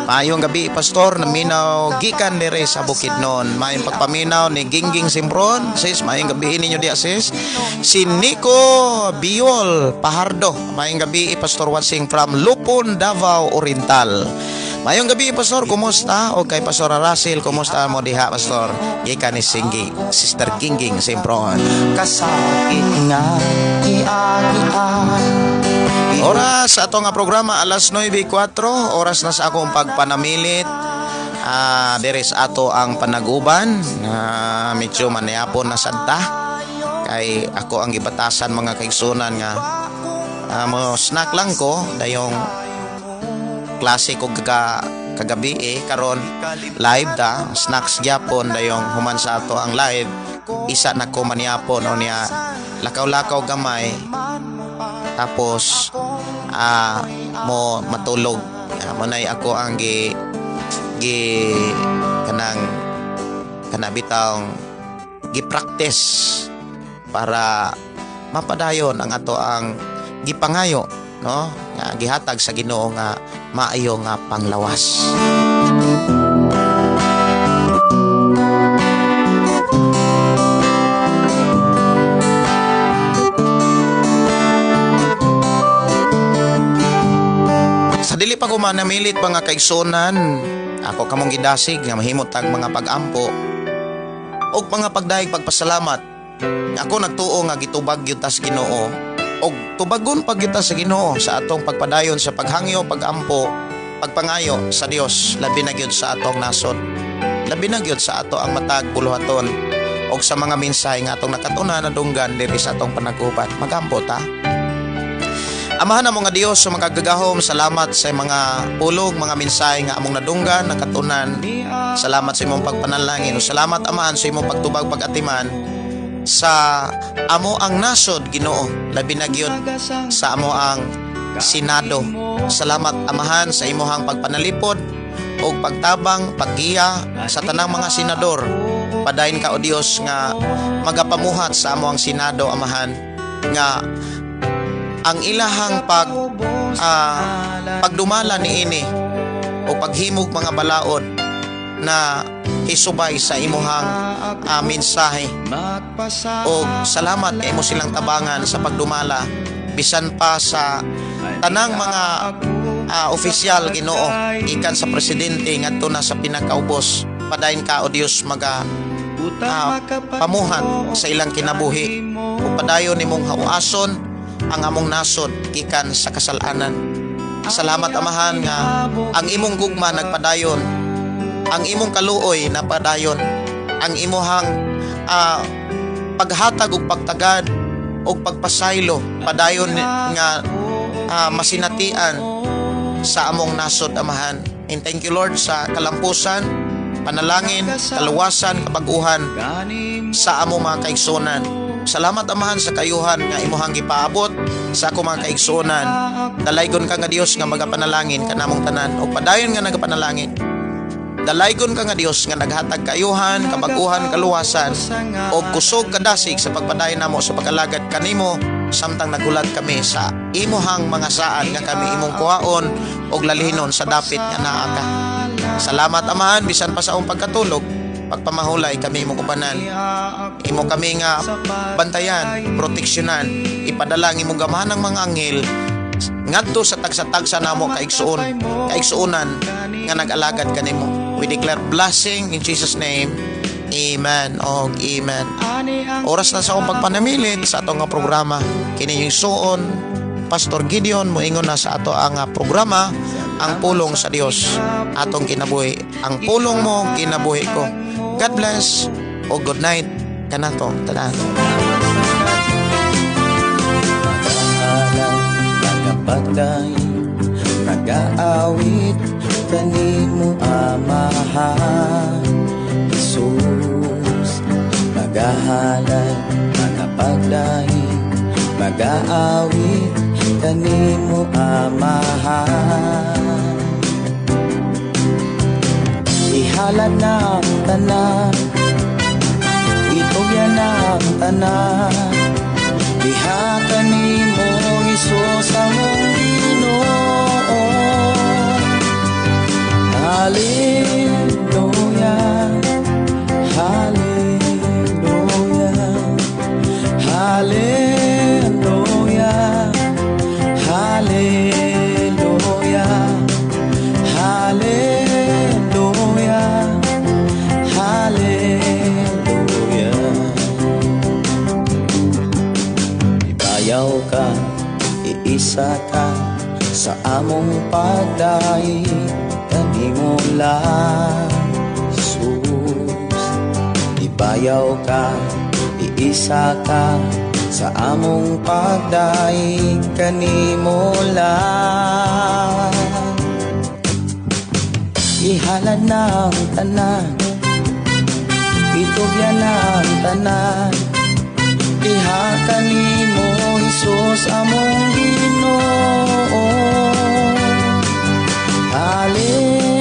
Maayong gabi, Pastor, naminaw gikan dire sa Bukidnon. Maayong pagpaminaw ni Gingging Simbron. Sis, maayong gabi ninyo diya, sis. Si Nico Biol Pahardo. Maayong gabi, Pastor Watsing from Lupon, Davao Oriental. Maayong gabi, Pastor, kumusta? O kay Pastor Russell, kumusta mo diha, Pastor? Gikan ni Singgi, Sister Gingging Simbron. Kasakit nga iagian. Oras sa ato nga programa alas 9:04, oras na sa akong pagpanamilit. Diri sa ato ang panaguban, medyo manayapon na sadta kay ako ang gibatasan, mga kaigsunan, nga mo snack lang ko dayong klase ko kagabi eh. Karon live ta, snacks gyapon, dayong human sa ato ang live, isa na ko maniapon o niya lakaw-lakaw gamay, tapos mo matulog. Mo nay ako ang gi gi kanang kana bitawng gi-practice para mapadayon ang ato ang gipangayo, no, nga gihatag sa Ginoo nga maayo nga panglawas. Sa dili pa ko manamilit, mga kaigsunan, ako kamong gidasig nga mahimot tag mga pag-ampo og mga pagdayeg pagpasalamat. Ako nagtuo nga gitubag gyud tas Ginoo og tubagon pag gyud ta sa Ginoo sa atong pagpadayon sa paghangyo, pagampo, pagpangayo sa Dios, labi na gyud sa atong nasod. Labi na gyud sa ato ang matag buluhaton og sa mga mensahe nga atong nakatunan nadunggan diri sa atong panaguban. Magampo ta. Amahan namo nga Dios sa makagagahom, salamat sa mga pulong, mga mensahe nga among nadunggan, nakatunan. Salamat sa imong pagpanalangin. Salamat, Amahan, sa imong pagtubag, pag-atiman sa amo ang nasod, Ginoo, labi na gyud sa amo ang Senado. Salamat, Amahan, sa imuhang pagpanalipod ug pagtabang, paggiya sa tanang mga senador. Padayon ka, o Dios, nga magapamuhat sa amo ang Senado, Amahan, nga ang ilahang pagdumala niini O paghimog mga balaod na isubay sa imuhang mensahe. O salamat kay imo silang tabangan sa pagdumala bisan pa sa tanang mga opisyal, Ginoo, gikan sa presidente ngadto na sa pinakaubos. Padayon ka, O Dios, maga pamuhat sa ilang kinabuhi ug padayon nimong hawason ang among nasod gikan sa kasalanan. Salamat, Amahan, nga ang imong gugma nagpadayon, ang imong kaluoy napadayon, ang imuhang paghatag ug pagtagad ug pagpasaylo padayon nga masinatian sa among nasod, Amahan. And thank you, Lord, sa kalampusan, panalangin, kaluwasan, kabaguhan sa among mga kaigsunan. Salamat, Amahan, sa kayuhan nga imuhang gipaabot sa akong mga kaigsunan. Dalaygon ka nga Dios nga magapanalangin kanamong tanan o padayon nga nagapanalangin. Dalaygon ka nga Dios nga naghatag kayuhan, kabaguhan, kaluwasan o kusog kadasig sa pagpadayon namo sa pag-alagad kanimo samtang nagulat kami sa imuhang mga saad nga kami imong kuhaon og lalhinon sa dapit nga naa ka. Salamat, Amahan, bisan pa sa among pagkatulog, pagpamahulay kami imong ubanan. Imo kami nga bantayan, proteksyonan, ipadala ang imong gamahanang mga anghel ngadto sa tagsa-tagsa namo kaigsuonan nga nag-alagad kanimo. We declare blessing in Jesus' name. Amen og amen. Oras na sa akong pagpanamilit sa atong nga programa. Kini yung suon, Pastor Gideon, moingon na sa ato ang programa, Ang Pulong sa Dios Atong Kinabuhi. Ang pulong mo, kinabuhi ko. God bless o good night kanato tanan. Magahalad, magapagdaig, magaawit kanimo, Amahan Jesus. Magahalad, magapagdaig, magaawit kanimo, Amahan. Ihalad na ang tanan, itugyan na ang tanan, diha kanimo, Hesus among Ginoo. Hallelujah, Hallelujah, Hallelujah, Hallelujah, Hallelujah, Hallelujah. Ibayaw ka, iisa ka sa among pagdaig kanimo lang, Jesus. Ibayaw ka, iisa ka sa among pagdaig kanimo lang. Ihalad na ang tanan, itugyan na ang tanan, diha kanimo, Hesus among Ginoo. Hallelujah,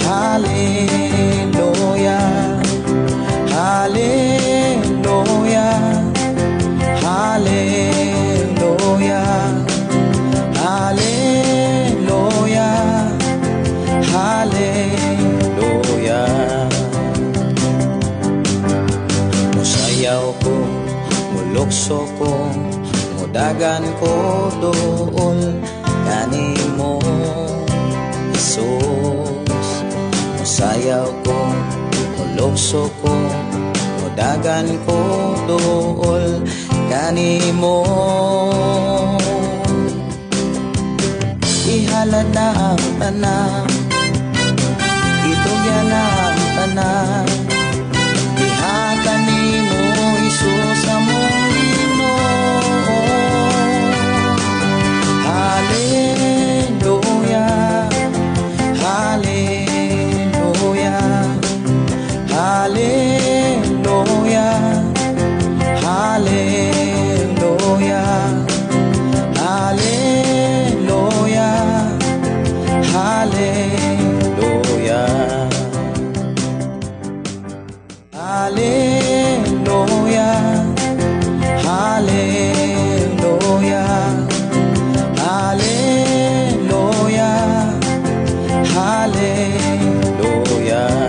Hallelujah, Hallelujah, Hallelujah, Hallelujah, Hallelujah. Musayaw ko, mulukso ko, mudagan ko duol kanimo, Jesus. Musayaw ko, mulukso ko, mudagan ko duol kanimo. Ihalad na ang tanan, itugyan na ang tanan, diha kanimo, Hesus among Ginoo. Hallelujah, Hallelujah, Hallelujah, Hallelujah, Hallelujah, Hallelujah, Hallelujah, Hallelujah, Hallelujah. Hallelujah.